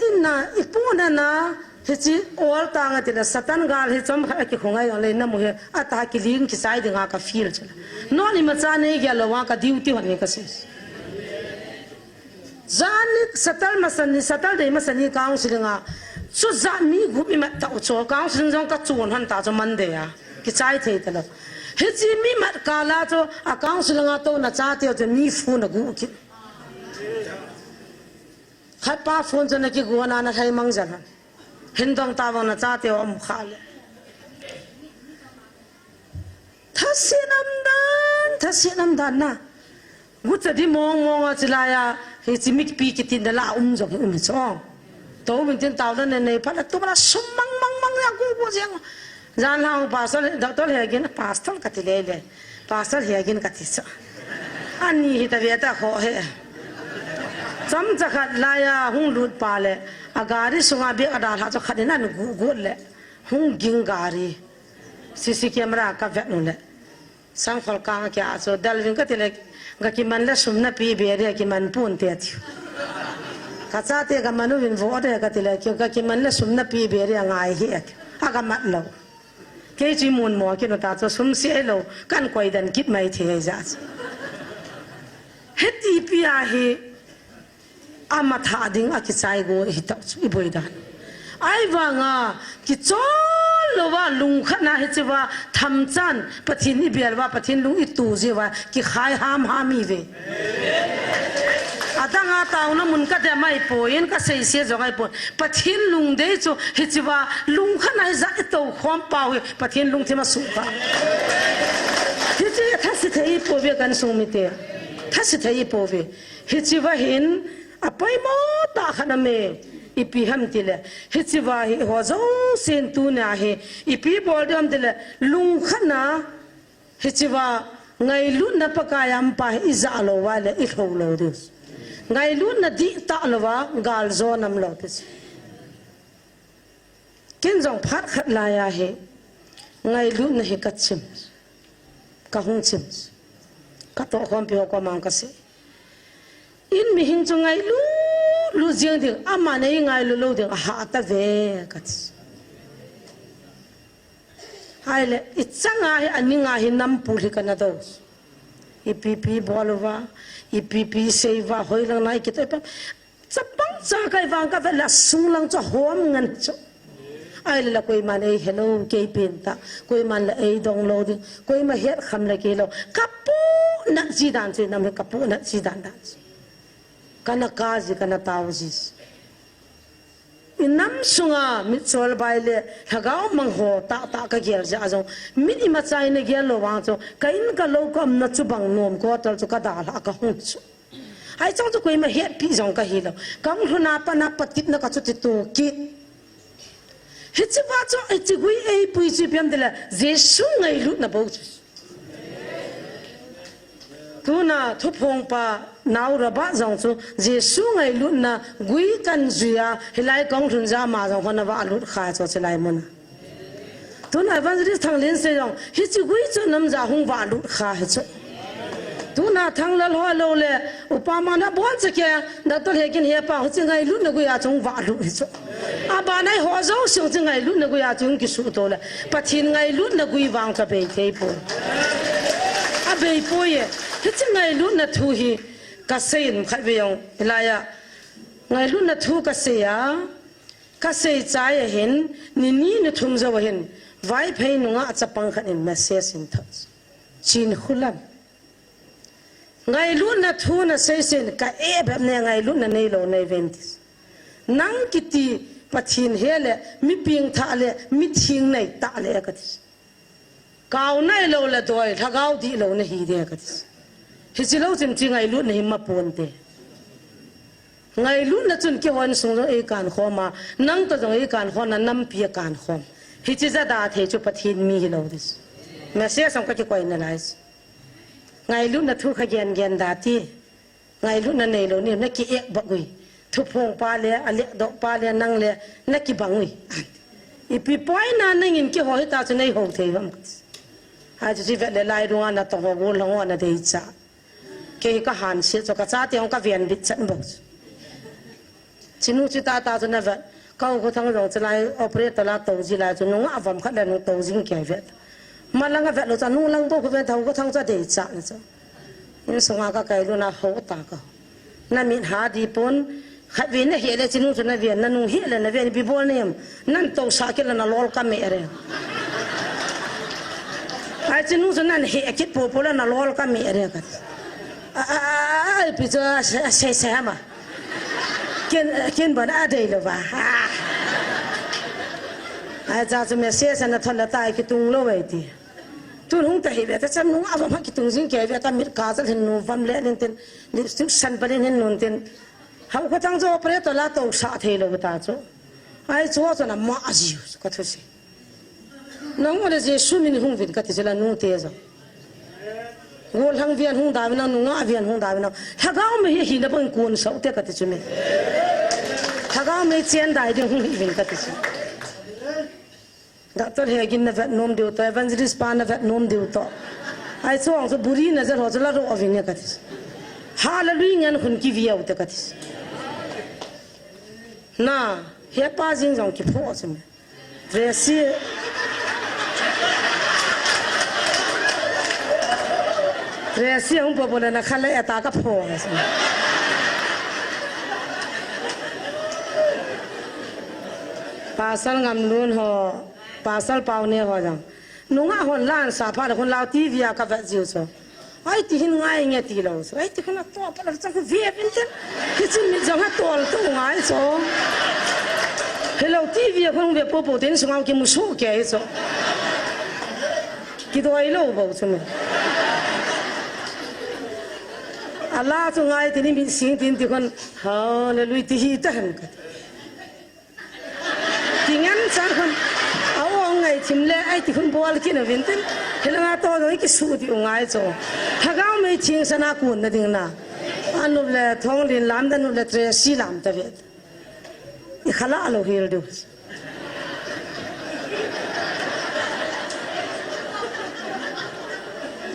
Ina, ipu nana, hiche ol tang ati le, Satan gal hi chomkhat akikhungai jongle, namu hi, ata kiling kichai dinga ka feel chu. Non imacha nei gel louva ka duty hon hi ka sei. Jan ni Saturday masa ni, Saturday masa ni counseling a, chu jan mi gup imat tau chu, counseling jong ka chon hon ta chu Monday a, kichai thei talou. Hiche mi mat kala chu, a counseling a touna chate chu mi phone agu kit. Khat pa phone chu ana kigu ana ana lhai mang jal hon. Hin dong ta vang na chate um kha le. Thasin um dan, thasin um dan na. Gucha di mong mong a chilai a, hiche mipi kitin da la um jong hi um hi chu. Tou min tin tau da ne nei phat la tu la sum mang mang mang ya gu gu jeng. Jan hlang pastor, doctor he gin, pastor ka ti le le. Pastor he gin ka ti sa. Ani hi ta ve ta kho he. Chomcha khat laiya hung lut pa le. A gari sunga bek a dalha chu khat in an gu gu le. Hung ging gari. C C camera ka vet nu le. Sangkhol kang kia chu dal ving ka ti le. Ga kiman le sum na pi be re kiman pun te ti. Ka chate ka manu vin vo de ka ti le. Ga kiman le sum na pi be re ngai hi ti. A ka mat lo. Kei chu mun mo kinu ta chu sum si elo, kan koi dan kit mai thei ja chu. Heti pi a hi, ama tha ding a kichai go hi ta chu i boi dan. Ai vanga, kichol lova lungkhat na hiche va, thamchan, Pathen i bel va, Pathen lung i tu ji va, kikhai ham ham i ve. Adang a tauna mun ka de mai poi, in ka sei se jong ai poi. Pathen lungdei chu hiche va lungkhat na hi ja i tou khom pau hi Pathen lungthim a suh ka. Hiche thasi thei i po ve kan sung mite. Thasi thei i po ve. Hiche va hin a poimo ta khat na me ipi ham ti le. Hiche va hi ho jo sin tu na hi ipi bol di ham ti le lungkhat na Hiche va ngailutna Pakai a um pa hi i ja lou va le i lhou lou diu. Ngailutna dih ta lou va gal jo nam lou ti. Ken jong phat khat laiya hi ngailutna hi ka chim. Ka hung chim. Ka toh khompi ho ko mang ka sei. In mihing chu ngailut lut jeng ding, ama nei ngailut lou ding, a ha ta ve ka ti. Hai le, i changa hi, a ninga hi nam pul hi ka na do. Ipi pi bol uva, ipi pi sei uva, hoi lang nai ki to ipa. Chapang cha kai vang ka ve la sung lang chu hom ngan chu. Ai le la koiman ei hello kei pen ta, koiman la ei dong lou ding, koima het kham la kei lou. Ka pu na chi dan chi nam he ka pu na chi dan dan. Ka na ka ji, ka na tau ji. I nam sunga mit chol bai le lhagao mang ho ta ta ka gel ja jong. Mit ima chai na gel lou vang chu, ka in ka lou ka um na chu bang nom ko tal chu ka da la ka hung chu. Hai chang chu koima het pi jong ka hi lou. Ka hung lhuna pa na pa tip na ka chu ti tu ki. Hiche va chu, hiche gui ei pui chu piam de la, Jesu ngailutna bou chu. Tuna thuphong pa nau Robert jong chu, Jesu ngailutna gui kan jui a, hilai kong lhun ja ma jong hon a va lut kha chu, chu lai mun a. Tuna Evangelist Thanglen se jong, hiche gui chu nam ja hung va lut kha hi chu. Tuna Thanglal ho lou le, upa ma na bon che ke, Doctor Hekin he pa, hiche ngailutna gui a chung va lut hi chu. A ba nai ho jo sung hiche ngailutna gui a chung ki su to le. Pathen ngailutna gui vang ka bei thei po. A bei po ye. Hiche ngailutna thu hi ka sei in khat ve jong. Hilai a. Ngailutna thu ka sei a. Ka sei chai a hin, ni ni ni thum jo a hin. Vaiphei nunga a chapang khat in message in thot. Chin khulam. Ngailutna thu na sei sen ka e bep ne ngailutna nei lou nei ven ti. Nang kiti Pathen he le, mi ping tha le, mi thing nei ta le ka ti. Kau nai lou le doi, lhagao di lou na hi de ka ti. Hiche lou chim chi ngailutna hi ma pon te. Ngailutna chun kihon sung jong ei kan khom a, nang to jong ei kan khom na nampi a kan khom. Hiche ja da thei chu Pathen mi hi lou ti. Message song ka kikoi na lai. Ngailutna thu kha gen gen da ti. Ngailutna neilou ni, na ki-ek bang ui. Thuphong pa le, a ledoh pa le, nang le, na kibang ui. Ipi poi na nangin keiho hita chu nei ho thei ham. Achu chi vet le lai dunga natong ho, gollhang ho ana deicha. Kei hi ka hanse chu, ka chate hung ka venbit chan bou chu. Chinu chu tata chu na vet. Ka u Khothang jong chu lai operator la tou ji lai chu nungah avom khat le nung tou jing kei vet. Malang a vet lou chu, nunglang bou khu vet, u Khothang chu adeicha le chu. Insunga ka kai luna ho ta ka. Na mit ha di pon, khatvei na heh le chinu chu na ven, na nung heh le na ven, ipi bol nem. Nan tousah kit le na lol ka me re. Ai chinu chu nan heh kit popo le na lol ka me re ka. A, a, a, a, ipi chu a se, a se, se ma. Ken, ken ban a dei lou va. A. Ai cha chu message na thon la tai kitung lou ai ti. Tun hung ta hi ve ta chan nung avom ha kitung jing kei ve ta mit ka cha hin nu vam le nin tin. Lipstick san panin hin nun tin. Hau ka tang jo pre to la tousah thei lou ta chu. Ai chu chu na ma a jiu ka thu si. Nang ole Jesu min hung vin ka ti chu la nu te jo. Gollhang vian hung da vin nang, nungah vian hung da vin nang. Lhagao mei hi hina bang kun sau te ka ti chu me. Lhagao mei chen dai ding hung hi vin ka ti chu. Doctor Hegin na vet nom diu to, Evangelist pa na vet nom diu to. Ai chuang chu buri na jal ho chu la ro vin ne ka ti chu. Hallelujah ngen hun ki viau te ka ti chu. Na, he pa jing jong ki pho chu me. Tracy. Tracy hung po po le na khala eta ka pho. Pasal Ngamlun ho, Pasal Paune ho jong. Nungah hon lan sa pha le khun lau T V a ka vet jiu chu. Ai ti hin ngai nge ti lou chu. Ai ti khun a to pa la chang khu ve vin ten. Ki chin mi jong ha tol tu ngai chu. Hello T V a khun ve po po ten sunga ki mu su ke chu. Ki doi lou bou chu me. A la chu ngai ti ni mi sing tin ti khun hallelujah ti hi ta han ka. Ti ngen chang khun. A ong ngai thim le ai ti khun bol kin a vin tin. Helanga to doi ki su ti u ngai chu. Lhagao mei thing sana kun na ding na. Anup le Thonglin lam da nup le Tracy lam ta ve. I khala lo hil du.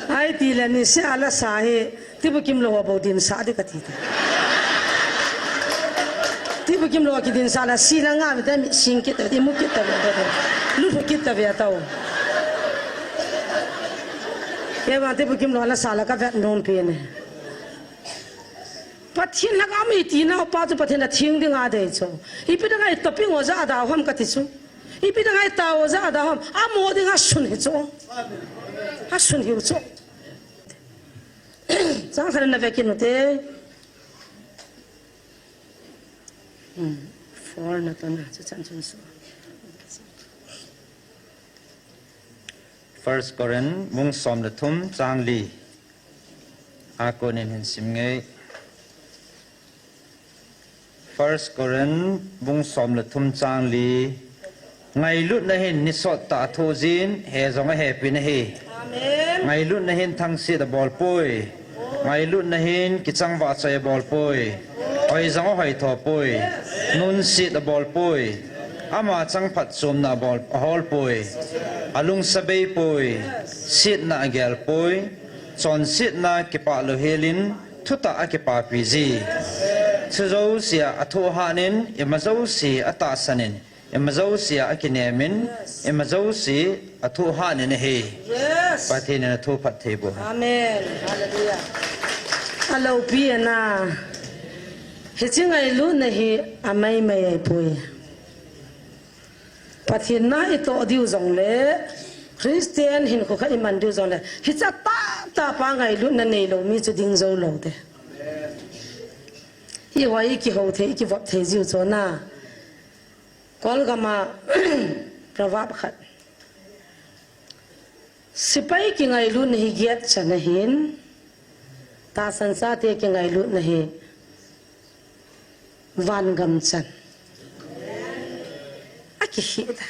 Ai ti le ni se ala sa hi. Tibu kim lo bou din sa di ka ti ta. Tibu kim lo ki din sa la si la nga mi ta mi sing kit ta, ti mu kit ta ve ta. Lu lu kit ta ve ta o. Ke ba tibu kim lo la sa la ka vet nom pi ne. Pathen la ka mi ti na pa chu Pathen a thing ding a dei chu. Ipi da ngai topping o ja da hom ka ti chu. Ipi da ngai ta o ja da hom. A mo ding a sun hi chu. A sun hi chu. Chang khat na ve kin u te. Hmm. Four na to na, chu chan chun so. First Corinth, bung som le thum, chang li. A konin hin sim nge. First Corinth, bung som le thum, chang li. Ngailutna hin ni sot tah a thoh jin, he jong a hepin ahi. Amen. Ngailutna hin thangsit a bol poi. Ngailutna hin kichangvah choi a bol poi. Hoi jong a hoi tho poi. Nunsit a bol poi. Ama chang phatchomna a bol, a hol poi. A lungsa bei poi. Sietna a gel poi. Chonsetna kipah lou helin, thutah a kipapi ji. Chu jouse a thoh hanin, ima jouse a tahsanin, ima jouse a kinemin, ima jouse a thoh hanin ahi. Yes. Pathen in a thoh phat thei bou. Amen. Hallelujah. A lopi ana. Hiche ngailutna hi a maimai ahi poi. Pathen na i toh diu jong le, Christian hinkho kha i man diu jong le, hiche tah tah pa ngailutna neilou mi chu ding jou lou te. I hoi i kihou thei, i kivop thei jiu chu na. Kolgam a proverb khat. Sepai kingailutna hi giat chan ahin, tahsan chate kingailutna hi vangam chan. A kihi ta.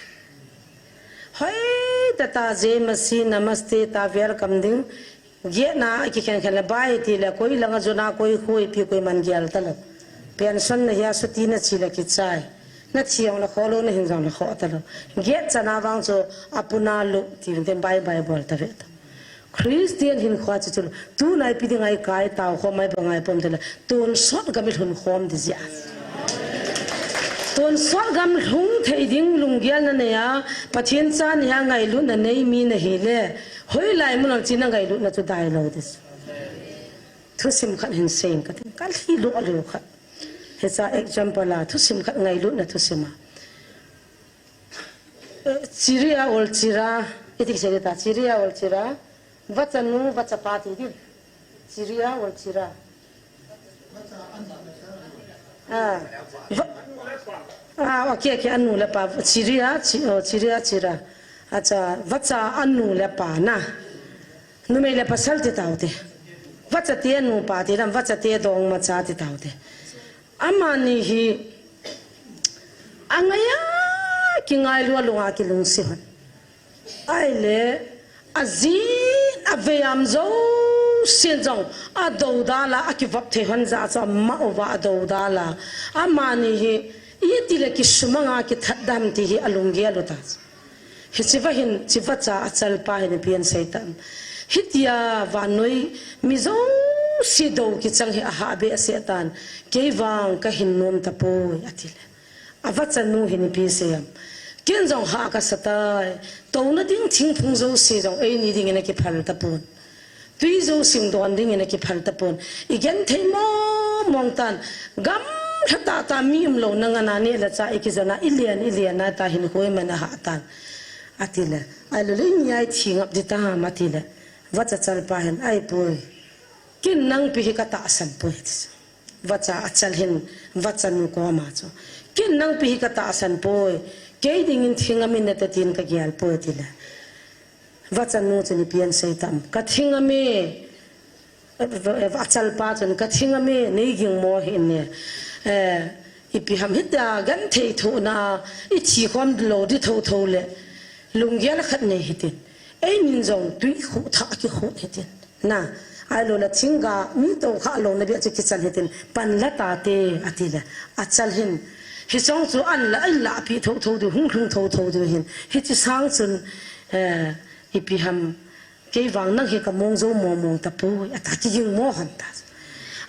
Hoi ta ta, Jai Masih, Namaste ta, welcome ding. Gietna a kikhen khen le bai ti le koi langa jona koi khui pi koi man gial ta lo. Pension na hia suti na chi le kichai. Na thiang le kho lo na hin jong le kho ta lo. Giet chana vang chu apuna lo ti vin ten bai bai bol ta ve ta. Christian hin khua chu chu lo. Tu nai pi ding ai kai tau kho mai ba ngai pom te le. Tun sot gam i lhun khom di zia. Tun sot gam lhung thei ding lunggel na nei a. Pathian cha ni ha ngailu na nei mi na hi le. Hoi lai mun ang chi na ngailu na chu dai lo dis. Thusim khat hin sein ka tin. Ka lhi lo lo khat. Hicha example a thusim khat ngailu na thusim a. Eh, Chiria ol chira, iti kisei ta, Chiria ol chira, vachanu, vachapa ti di. Chiria ol chira. Ah, va-, ah, okay, okay, anu le pa, Chiria, chi, oh, Chiria, chira. Acha, vacha anu le pa na. Numei le pasal ti tau te. Vacha te anu pa ti lam, vacha te dong macha ti tau te. Amani hi, angai a, kingailu a lunga kilungsi hon. Ai le, a jin, a vei am zo, sin jong, a do dala, a kivop thei hon ja, so ma uva a do dala. Amani hi, iti le kisumanga kithat dam ti hi a lunggel u ta. Hichiva hin, chiva cha a chalpa hin ipi an sei tam. Hitia vannoi mi jouse do kichang hi a hah be a seh tan. Kei vang ka hin nom tapoi, a ti le. A vachanu hin ipi sei am. Ken jong hah ka sa tai. Touna ding thingphung jouse jong eini dingin a kiphal tapon. Tui jo sim don dingin a kiphal tapon. I gen thei mong mong tan. Gam lha ta ta mi um lo na ngana ne la cha i kijana i lian i lian na ta hin hoi man a ha tan. A ti le. Ai lo le i mi ai thi ngap di ta ham a ti le. Vacha chalpa hin ai poi. Ken nang pi hi ka tahsan poi ti. Vacha a chal hin vachanu koma chu. Ken nang pi hi ka tahsan poi. Kei dingin thingam in na te tin ka gial poi ti le. Vachanu chun ipi an sei tam. Ka thingam e, a chalpa chun ka thingam e, nei ging mo hi ne. Eh, ipi ham hitia gan thei tho na, i thi khom lo di tho tho le. Lunggel khat nei hitin. Ei nin jong tui khu tha ki khu hitin. Na, ai lo la thingga mi to kha lo na bia chu kichan hitin. Pan la ta te a ti le. A chal hin. Hi song chu an la, an la pi tho tho di, hung hung tho tho di hin. Hi chi sang chun, eh, Ipi ham, kei vang nang hi ka mong jo mong mong tapoi, a ta kiging mo han ta.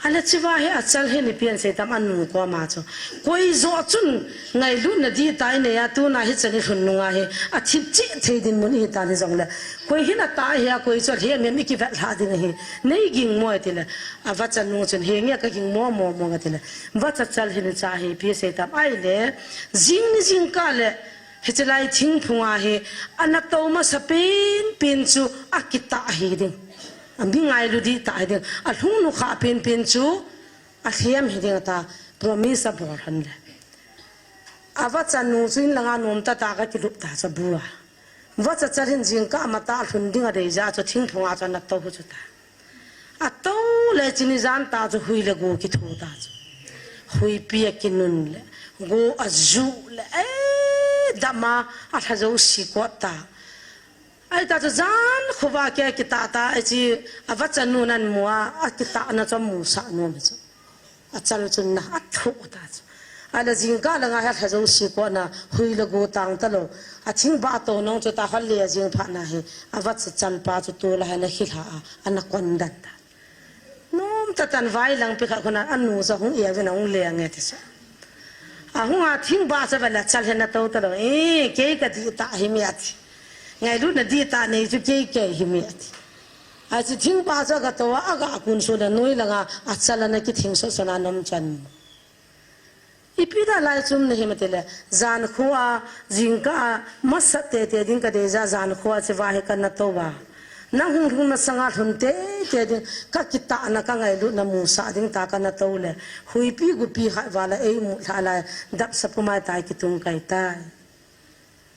A le chiva hi a chal hin ipi an sei tam anu koma chu. Koi jo chun ngailut na di tai nei a tuna hi chan i lhun nunga hi, a thip chi thei din mun i ta ni jong le. Koi hin a ta hi a koi chu a hliam hliam i kivet lha ding hi, nei ging mo ti le. A vachanu chun hi nge ka ging mo mo mo ti le. Vacha chal hin cha hi ipi sei tam ai le, jing ni jing ka le, Hichi lai thingphunga hi, a na to masa pen pen chu a kitah hi ding. A mi ngailu di tah hi ding. A lhung nu kha pen pen chu a hliam hi ding a ta promise a bol han le. A vachanu chu in langa nom ta ta ka kilup ta cha bua. Vacha chal hin jingkah a mata a lhun ding a dei ja chu thingphunga chu a na to hu chu ta. A to le chini jan ta chu hui le go kithu ta chu. Huipi a kinun le, go a ju le, eh, dama a lha jo si kot ta. Ai ta chu jan khuva ke kita ta, ai chi a vachanu nan mua, a kita na chu mu sa nom chu. A chal chun na a thu ta chu. A le jingkah langa hi a lha jo si kot na, hui le go tang ta lo. A thingba to nong chu ta hal le a jing pha na hi. A vacha chalpa chu tu la hi na khilha a, a na kon dan ta. Nom ta tan vai lang pi kha khuna anu ja hung ia vin a hung le nge ti sa. A hung a thingba sa va la chal he na to ta lo. Eh, kei ka di ta hi mi ati. Ngailu na di ta nei chu kei kei hi mi ati. A chi thingba sa ka to a ga kun su na noi langa a chal na ki thing so so na nom chan. Ipi da lai chum na hi ma ti le, jan khua, jingkah a, masa te te ding ka dei ja, jan khua chi va hi ka na to va. Na hung hung na sanga lhun te te ding, ka kitah na ka ngailu na mu sa ding ta ka na to le. Huipi gupi hai va la ei mu lha lai, dap sa pu mai tai ki tung kai tai.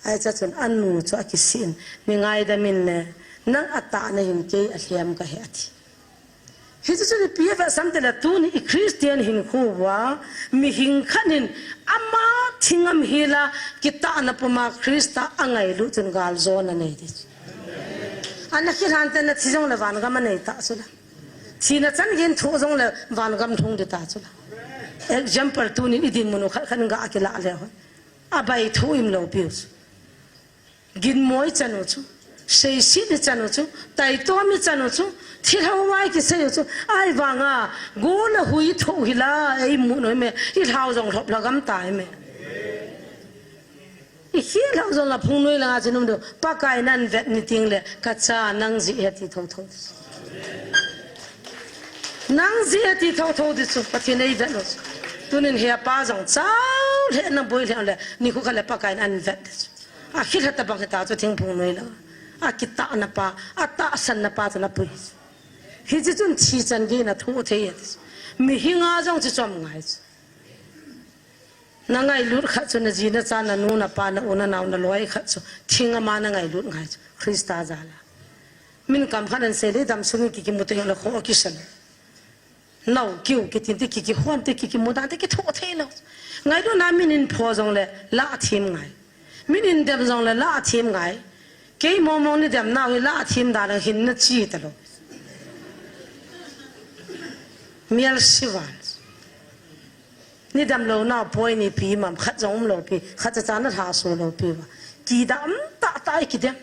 Ai cha chun anu chu a kisin, mi ngaidam in le, nang a ta na hin kei a hliam ka he ati. Hichu chu ipi a vetsam ti le tuni i Christian hinkho uva, mihing khat in ama thingam hi la kitahna puma Christa a ngailu chun galjona nei ti chu. Ana khilhante na thi jongle vangam anei ta chula. Thina chan gin tho jongle vangam thung di ta chula. Example tunin idin mun u khat khat ga kila le ho. Abai thu im lo piu chu. Ginmoi chanu chu. Seisit ni chanu chu. Taitomi chanu chu. Thilhou mai kisei chu. Ai vanga. Gula hui tho hila. Ei mu noi me. I lhau jong lhop lhagam ta me. I khel hau jong la phung noi langa chin um do. Pakai nan vet ni ting le. Ka cha nang ji he ti tho tho. Nang ji he ti tho tho di chu. Pathen ei vet lo chu. Tunin he pa jong chau le na boi le le. Ni khu kha le Pakai nan vet di chu. A khel ha ta bang he ta chu thing phung noi langa. A kitah na pa. A tahsan na pa chu na pui. Hichi chun thi chan gei na tho thei. Mi hinga jong chi chom ngai chu. Na ngailut khat chu na ji na cha na nu na pa na u na nao na loi khat chu thing ama na ngailut ngai chu Krista jala. Min kam khat an sei le dam sung ki ki mu te la kho ki san. Nau kiu ki tin te ki ki hon te ki ki mu dan te ki tho thei lo. Ngailut na min in pho jong le la thim ngai. Min in dem jong le la thim ngai. Kei mong mong ni dem nau hi la thim dan hin na chi ta lo. Mial sivan. Ni dam lo na poi ni pi mam khat jong um lo pi, khat cha cha na lha su lo pi va. Ki dam ta ta i ki dem.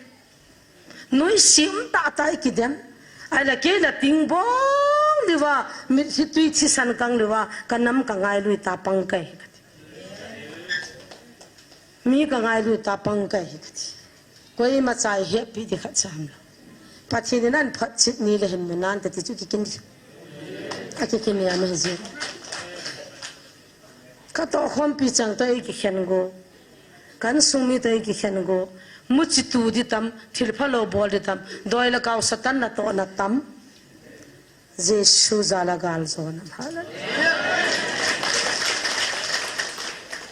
Noi sim ta ta i ki dem. Ai la kei la ting bong li va, mit hi tui thi san kang li va, ka nam ka ngai lui ta pang kai. Mi ka ngai lui ta pang kai. Koima chai hepi di khat cham lo. Pathen in an phat chit ni le hin mu nan te ti chu kikin. A kikin ya me ji. Ka to khompi chang to ei kikhen go. Kan sung mi to ei kikhen go. Mu chi tu di tam, thil pha lo bol di tam. Doi le kau Satan na to na tam. Jesu jala gal jo na. Hallelujah.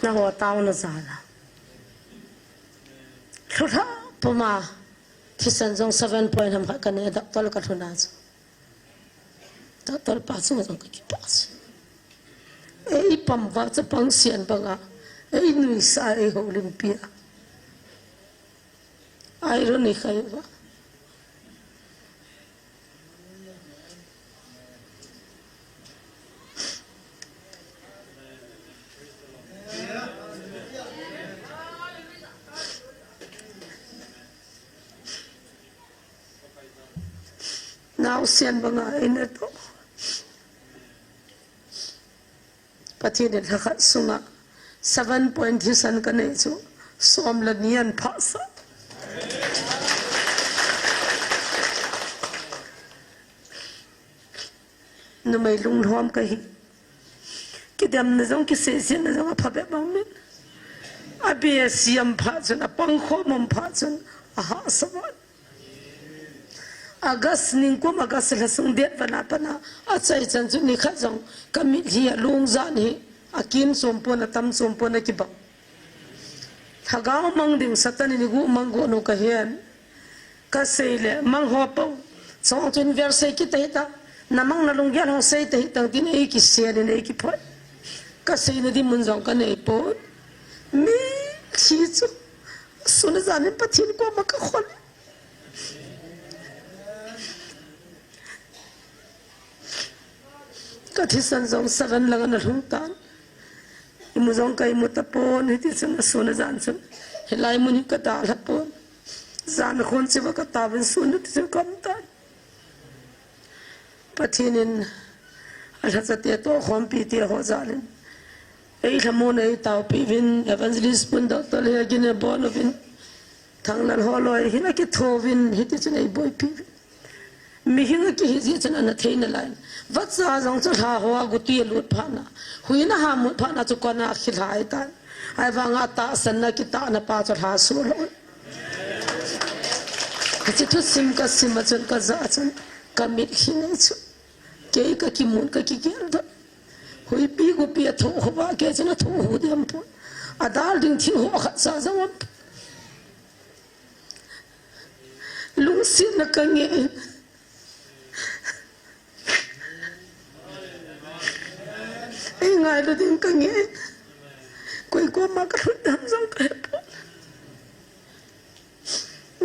Na ho tau na jala. Lhulha puma thisan jong seven point ham khat ka ne doctor ka lhuna chu. Doctor pa chu jong ka kipa chu. Ei pam va cha pang sian banga. Ei nuisa ei ho lim pia. Irony khai va. Nau sian banga ina to. Pathen in lhakhat sunga seven point thisan ka nei chu som le ni an phah sa. Numei lunglhom ka hi. Kidemna jong, kiseisetna jong apha bep bang min. Abi asiam phat chun, apangkhom um phat chun, ahahsa vat. August ningkum, August lha sung date vana pana, achai chan chu nikhat jong, ka mitlhi alung jan hi, akin chom pon, atam chom pon, akibang. Lhagao mang ding Satan in igu mang go nu ka hian. Ka sei le, mang ho po. Chong chun ver sei kit ta hita. Na mang na lunggel hong sei ta hitang tin ei kisian in ei kiphoi. Ka sei na di mun jong ka nei pon. Mitlhi chu. Sun a jan in Pathen koma ka khol. Ka thisan jong seven lang ana lhung tan. Imu jong ka imu tapon, hiti chun asun ajan chun. Hilai mun hi ka dalha pon. Jan khun chiva ka tauvin sun hiti chun ka um tan. Pathen in alhacha te tohkhompi te ho jal in. Ei lhamon ei taupi uvin, Evangelist Pu Doctor Hegin e bon uvin. Thanglal holoi hin akitho uvin, hiti chun ei boipi uvin. Mihing akihi jeh chun ana thei nalai. Vacha jong chu lha hoa gutui alut phat na. Huina hamut phat na chu kona khilhai tan. Ahivanga tahsanna kitahna pa chu lha sulou. Hiche thusim kasim a chun kajah chun kamitlhi nei chu. Kei kakimun kakigel doh. Huipi gupi athoh houva kei chun athoh hou ding pon. Adal ding thil ho khatcha jong um pon. Lungsetna kangeh in. Ei ngailu ding kangeh in. Koi koma kalhut ding ham jong kahepon.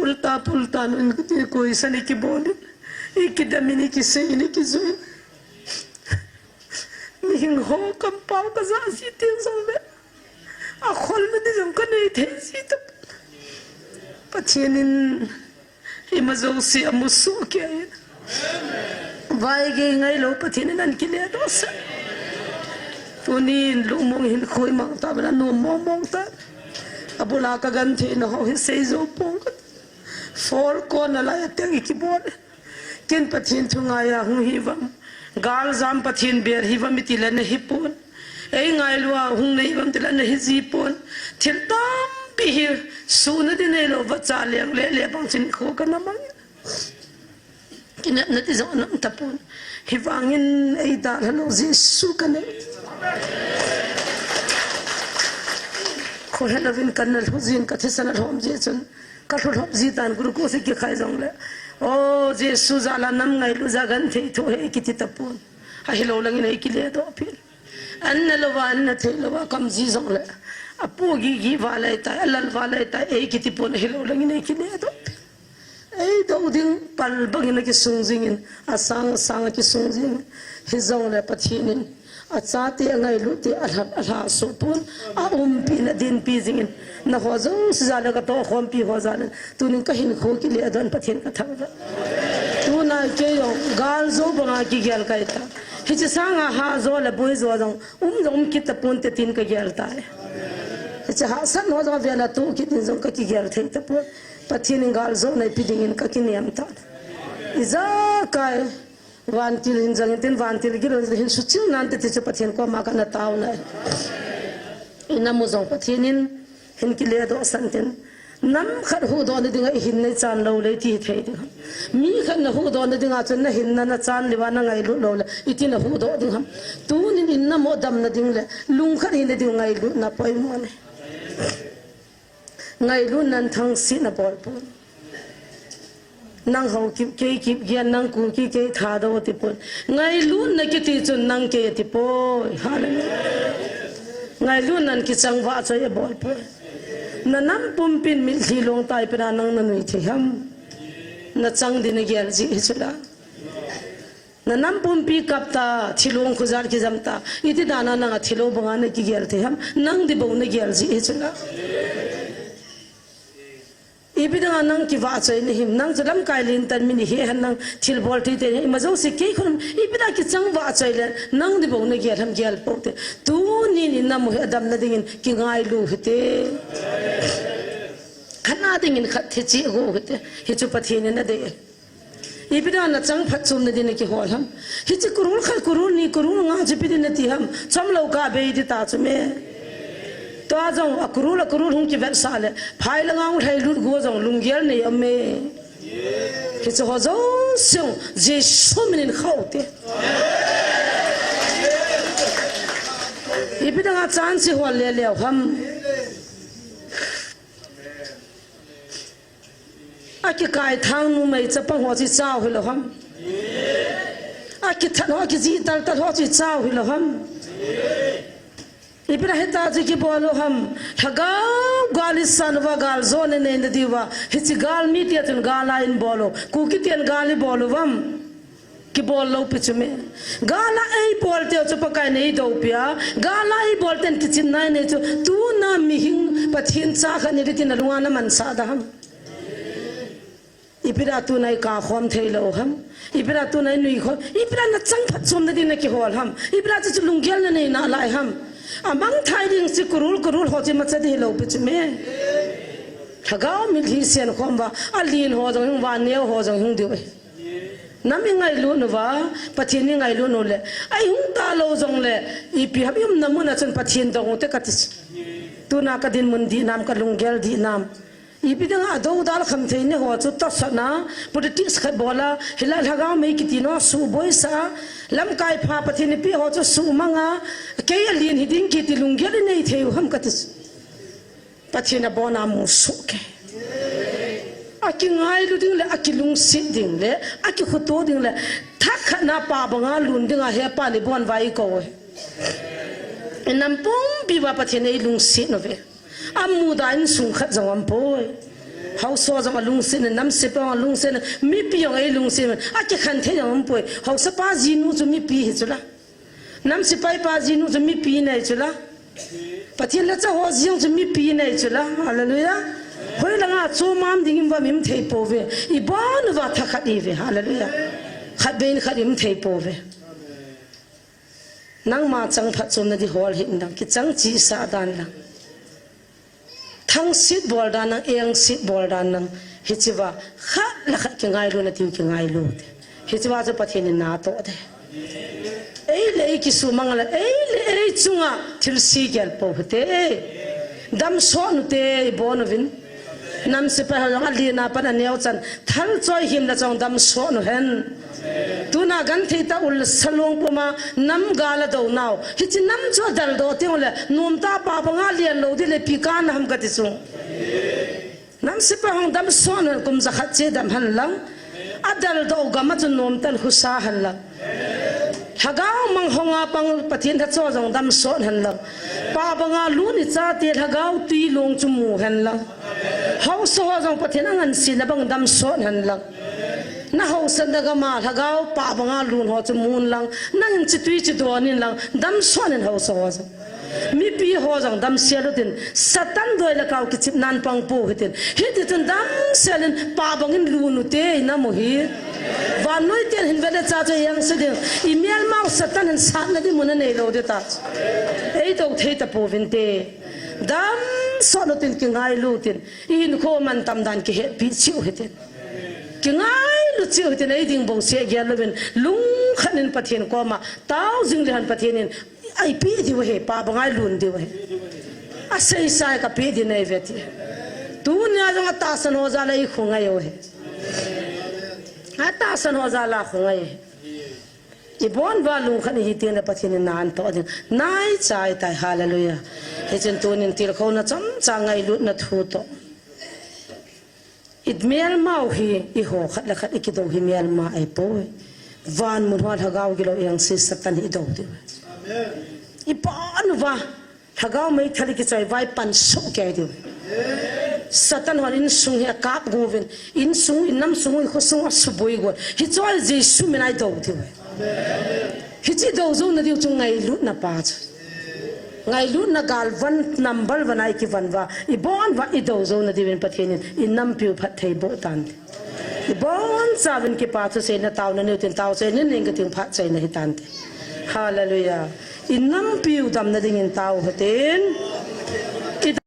Pulta, pulta, nun kiti koisan ikibol in, ikidam in, ikisei in, ikijui in. Mihing ho kampao kaja ji teng jongle, akhol na di jong kanei thei ji tapon. Pathen in ima jouse amusoh kei in. Vaigei ngailou Pathen in ahin kiledoh sah. Tunin lungmong hinkho imang tauvin, anom mong mong ta. Abula kagentheina ho hi seijou pong ka. Four corner a lai a teng ikibol. Ken Pathen thu ngai a hung hi uvam. Galjam Pathen bel hi uvam itile nahi pon. Ei ngailu a hung nei uvam tile nahi ji pon. Thil tampi hi suna di neilou vacha leng le le bang chun kho kana mang. Kinepna ti jong anam tapon. Hivangin eidalha lou Jesu kanei. Khohel louvin kana lhu jin, kathisan alhom ji chun. Kalhu lhop ji tan, glucose kikhai jongle. O, Jesu jal a nam ngailu ja genthei tho ahi kiti tapon. Ahilou langin eikiledoh pin. An na louva, an na thei louva, kam ji jongle. Apu gigi va lai tai, alal va lai tai, ei kiti pon ahilou langin eikiledoh pin. Eidou ding pal bangin akisung jingin, asang asang akisung jingin. Hijongle Pathen in achate, angailut te, alha, alha soh pon, aumpi in, adinpi jingin. Naho jouse jal a katoh khompi ho jal in. Tunin kahinkho kiledoh in Pathen kathangvah. Tuna kei jong galjou banga kigel kahi ta. Hiche sanga hahjo le boijo jong um jong um kit tapon te tin kagel tai. Hiche hahsat ho jong avel a toh kit in jong kakigel thei tapon. Pathen in galjouna eipeh dingin kakinem tan. Ijakai vantil hin jang intin, vantil gilou hin suchil nante ti chu Pathen koma kana taona. Inam u jong Pathen in hin kiledoh san tin. Nam khat huhdoh na dinga ihinna ichan lou le iti hithei ding ham? Mi khat nahuhdoh na dinga chun nahinna nachan lou va nangailut lou le iti nahuhdoh ding ham? Tunin inam u damna ding le lungkhat hina ding ngailutna poimo ahi. Ngailutnan thangsetna bol pon. Nang Haokip, kei Kipgen, nang Kuki, kei Thadou ti pon. Ngailutna kiti chun nang kei ati poi. Hallelujah. Ngailutnan kichang vahchoi abol poi. Nanam pumpin mitlhi long tai pena nang nanui thei ham? Nachang din nagel ji hichu la. Nanam pumpi kap ta, thilong khojal kijam ta. Iti dana nanga thilou banga nakigel thei ham? Nang di bou nagel ji hichu la. Ipi dinga nang kivahchoi nahim? Nang chu lamkai lentan mi nahi hen, nang thilbol thei te, ima jouse kei khun, ipi dinga kichang vahchoi le, nang di bou nagel ham, gel pou te. Tunin inam u hi adamna dingin kingailu hite. Khat na dingin khat theicheh go hite. Hichu Pathen in adei. Ipi dinga nachang phatchomna din nakihol ham? Hiche kurul khat, kurul ni, kurul nga chu ipi din nati ham? Chomlou kabei di ta chu me. Tua jong akurul, akurul hung kivetsah le, phai le ngang lhailut go jong lunggel nei aum e. Hiche ho jouse jong Jesu minin khau te. Ipi dinga chance hol le leu ham? Akikai thang numei chapang ho chu ichao hilou ham? Akithat ho, akijih taltal ho chu ichao hilou ham? Ipi dinga hitia chu kibol u ham? Lhagao gal isan uva, galjona neina diuva, hiche galmi tia chun gal a inbol u, Kuki ten gal ibol u ham? Kibol lou pi chu me. Gal a eibol teu chu Pakai in eidoupi a, gal a eibol ten kichinna inei chu, tuna mihing Pathen cha khat nati tin nalunga namansah da ham? Ipi dinga tuna ikah khom thei lou ham? Ipi dinga tuna inui khom? Ipi dinga nachang phatchomna din nakihol ham? Ipi dinga chu, chu lunggel nanei nalai ham? Amang thei ding chu kurul, kurul ho chu imacha di hilou pi chu me. Lhagao mitlhi sen khom uva, alen ho jong hung uva, neo ho jong hung diu ahi. Nam ingailut uva, Pathen ingailut u le, eihung talou jongle, ipi ham iumna muna chun Pathen dong u te kati. Tuna kadinmun dihnam, kalunggel dihnam. Ipi dinga adoudal khamthei nei ho chu tosotna, politics khat bol a, hilai lhagao mei kiti no suhboisah a, lamkai pha Pathen in eipeh ho chu suhmang a, kei alen hiding kiti lunggel inei thei u ham kati. Pathen in abona amusoh kei. Akingailu ding le, akilungset ding le, akikhuto ding le, thakhat na pa banga lun dinga hepa ni bon vai ko. Inam pumpi uva Pathen in eilungset uve. Amuda insung khat jong aumpoi. Haosa jong alungset in, nam sepai jong alungset in, mipi jong eilungset in, akikhen thei jong umpoi. Haosapa jinu chu mipi hi chula. Nam sepai pa jinu chu mipi nei chula. Pathen lhacha ho jinu chu mipi nei chula. Hallelujah. Hoilanga chomam ding in va mim thei pouve. Ibon uva thakhat ive. Hallelujah. Khat bein khat im thei pouve. Nangma chang phatchomna di hol hin lang, kichang chesa dan lang. Thangset bol dan lang, engset bol dan lang. Hichea khat le khat kingailuna diu kingailu te. Hichea chu Pathen in natoh te. Ei le ei kisumang le, ei le ei chunga thilse gel pou hite. Damsot ute, ibon uvin. Nam sepai ho jong alina pan aneo chan, thal choi him le chong damsot uhen. Tuna genthei tah ul salong puma nam gal adou nau. Hiche nam chu adeldoh teng ule, nomtah pa banga len lou ding le ipi kana ham kati chu. Nam sepai hung damsot uhen, kum jakhat che dam hen lang. Adeldoh gam a chu nomtah in husa hen lang. Lhagao mang hung a pang Pathen lhacha jong damsot hen lang. Pa banga lut in ichate lhagao twi long chu mu hen lang. Haosa ho jong Pathen angansena bang damsot hen lang. Nahaosatna gam a lhagao pa banga lut ho chu mun lang. Nangin chitwi chu don in lang. Damsot in haosa ho jong. Mipi ho jong damsel utin, Satan doi le kao kichepnan pang pou hitin. Hitichun damsel in pa bangin lut ute, inam u hi. Vannoi ten hin vele cha chu engse ding. Imelmau Satan hin satna di mun anei lou ding ta. Eidou thei tapouvin te. Damsot utin kingailu tin. Ihinkho mantam dan kihetpi cheh u hitin. Kingailu cheh u hitin, eiding bouseh gel louvin. Lungkhat in Pathen koma. Tao jing le hen Pathen in. Eipeh diu ahi, pa banga ilut diu ahi. Aseisa kapeh ding neive ti. Tunia jong atahsan ho jal a ikhongai u ahi. Atahsan ho jal a khongai. Ibon uva lungkhat ihi teng le Pathen in natoh ding. Naicha ahitai, hallelujah. Hichun tunin tilkhouna chomcha ngailutna thu toh. Imelmau hi, eiho khat le khat ikidou hi melma ahipoi. Van mun hoa lhagao gilou engse Satan hi idou diu. Ibon uva, lhagao meithal ikichoi uva ipansoh kei diu. Satan hon insung hi akap uvin, insung, inam sung, ikho sung asuboi uvin. Hichea Jesu mina idou diu. Hiche idou jouna diu chu ngailutna pa chu. Ngailutna galvan number one a ikivon uva, ibon uva idou jouna diuvin Pathen in inampiu phattheiboh tante. Ibonchauvin kipa thuseina taona neiu tin taochaina ning kating phatchaina hitante. Hallelujah. Inampiu damna dingin tao hitin.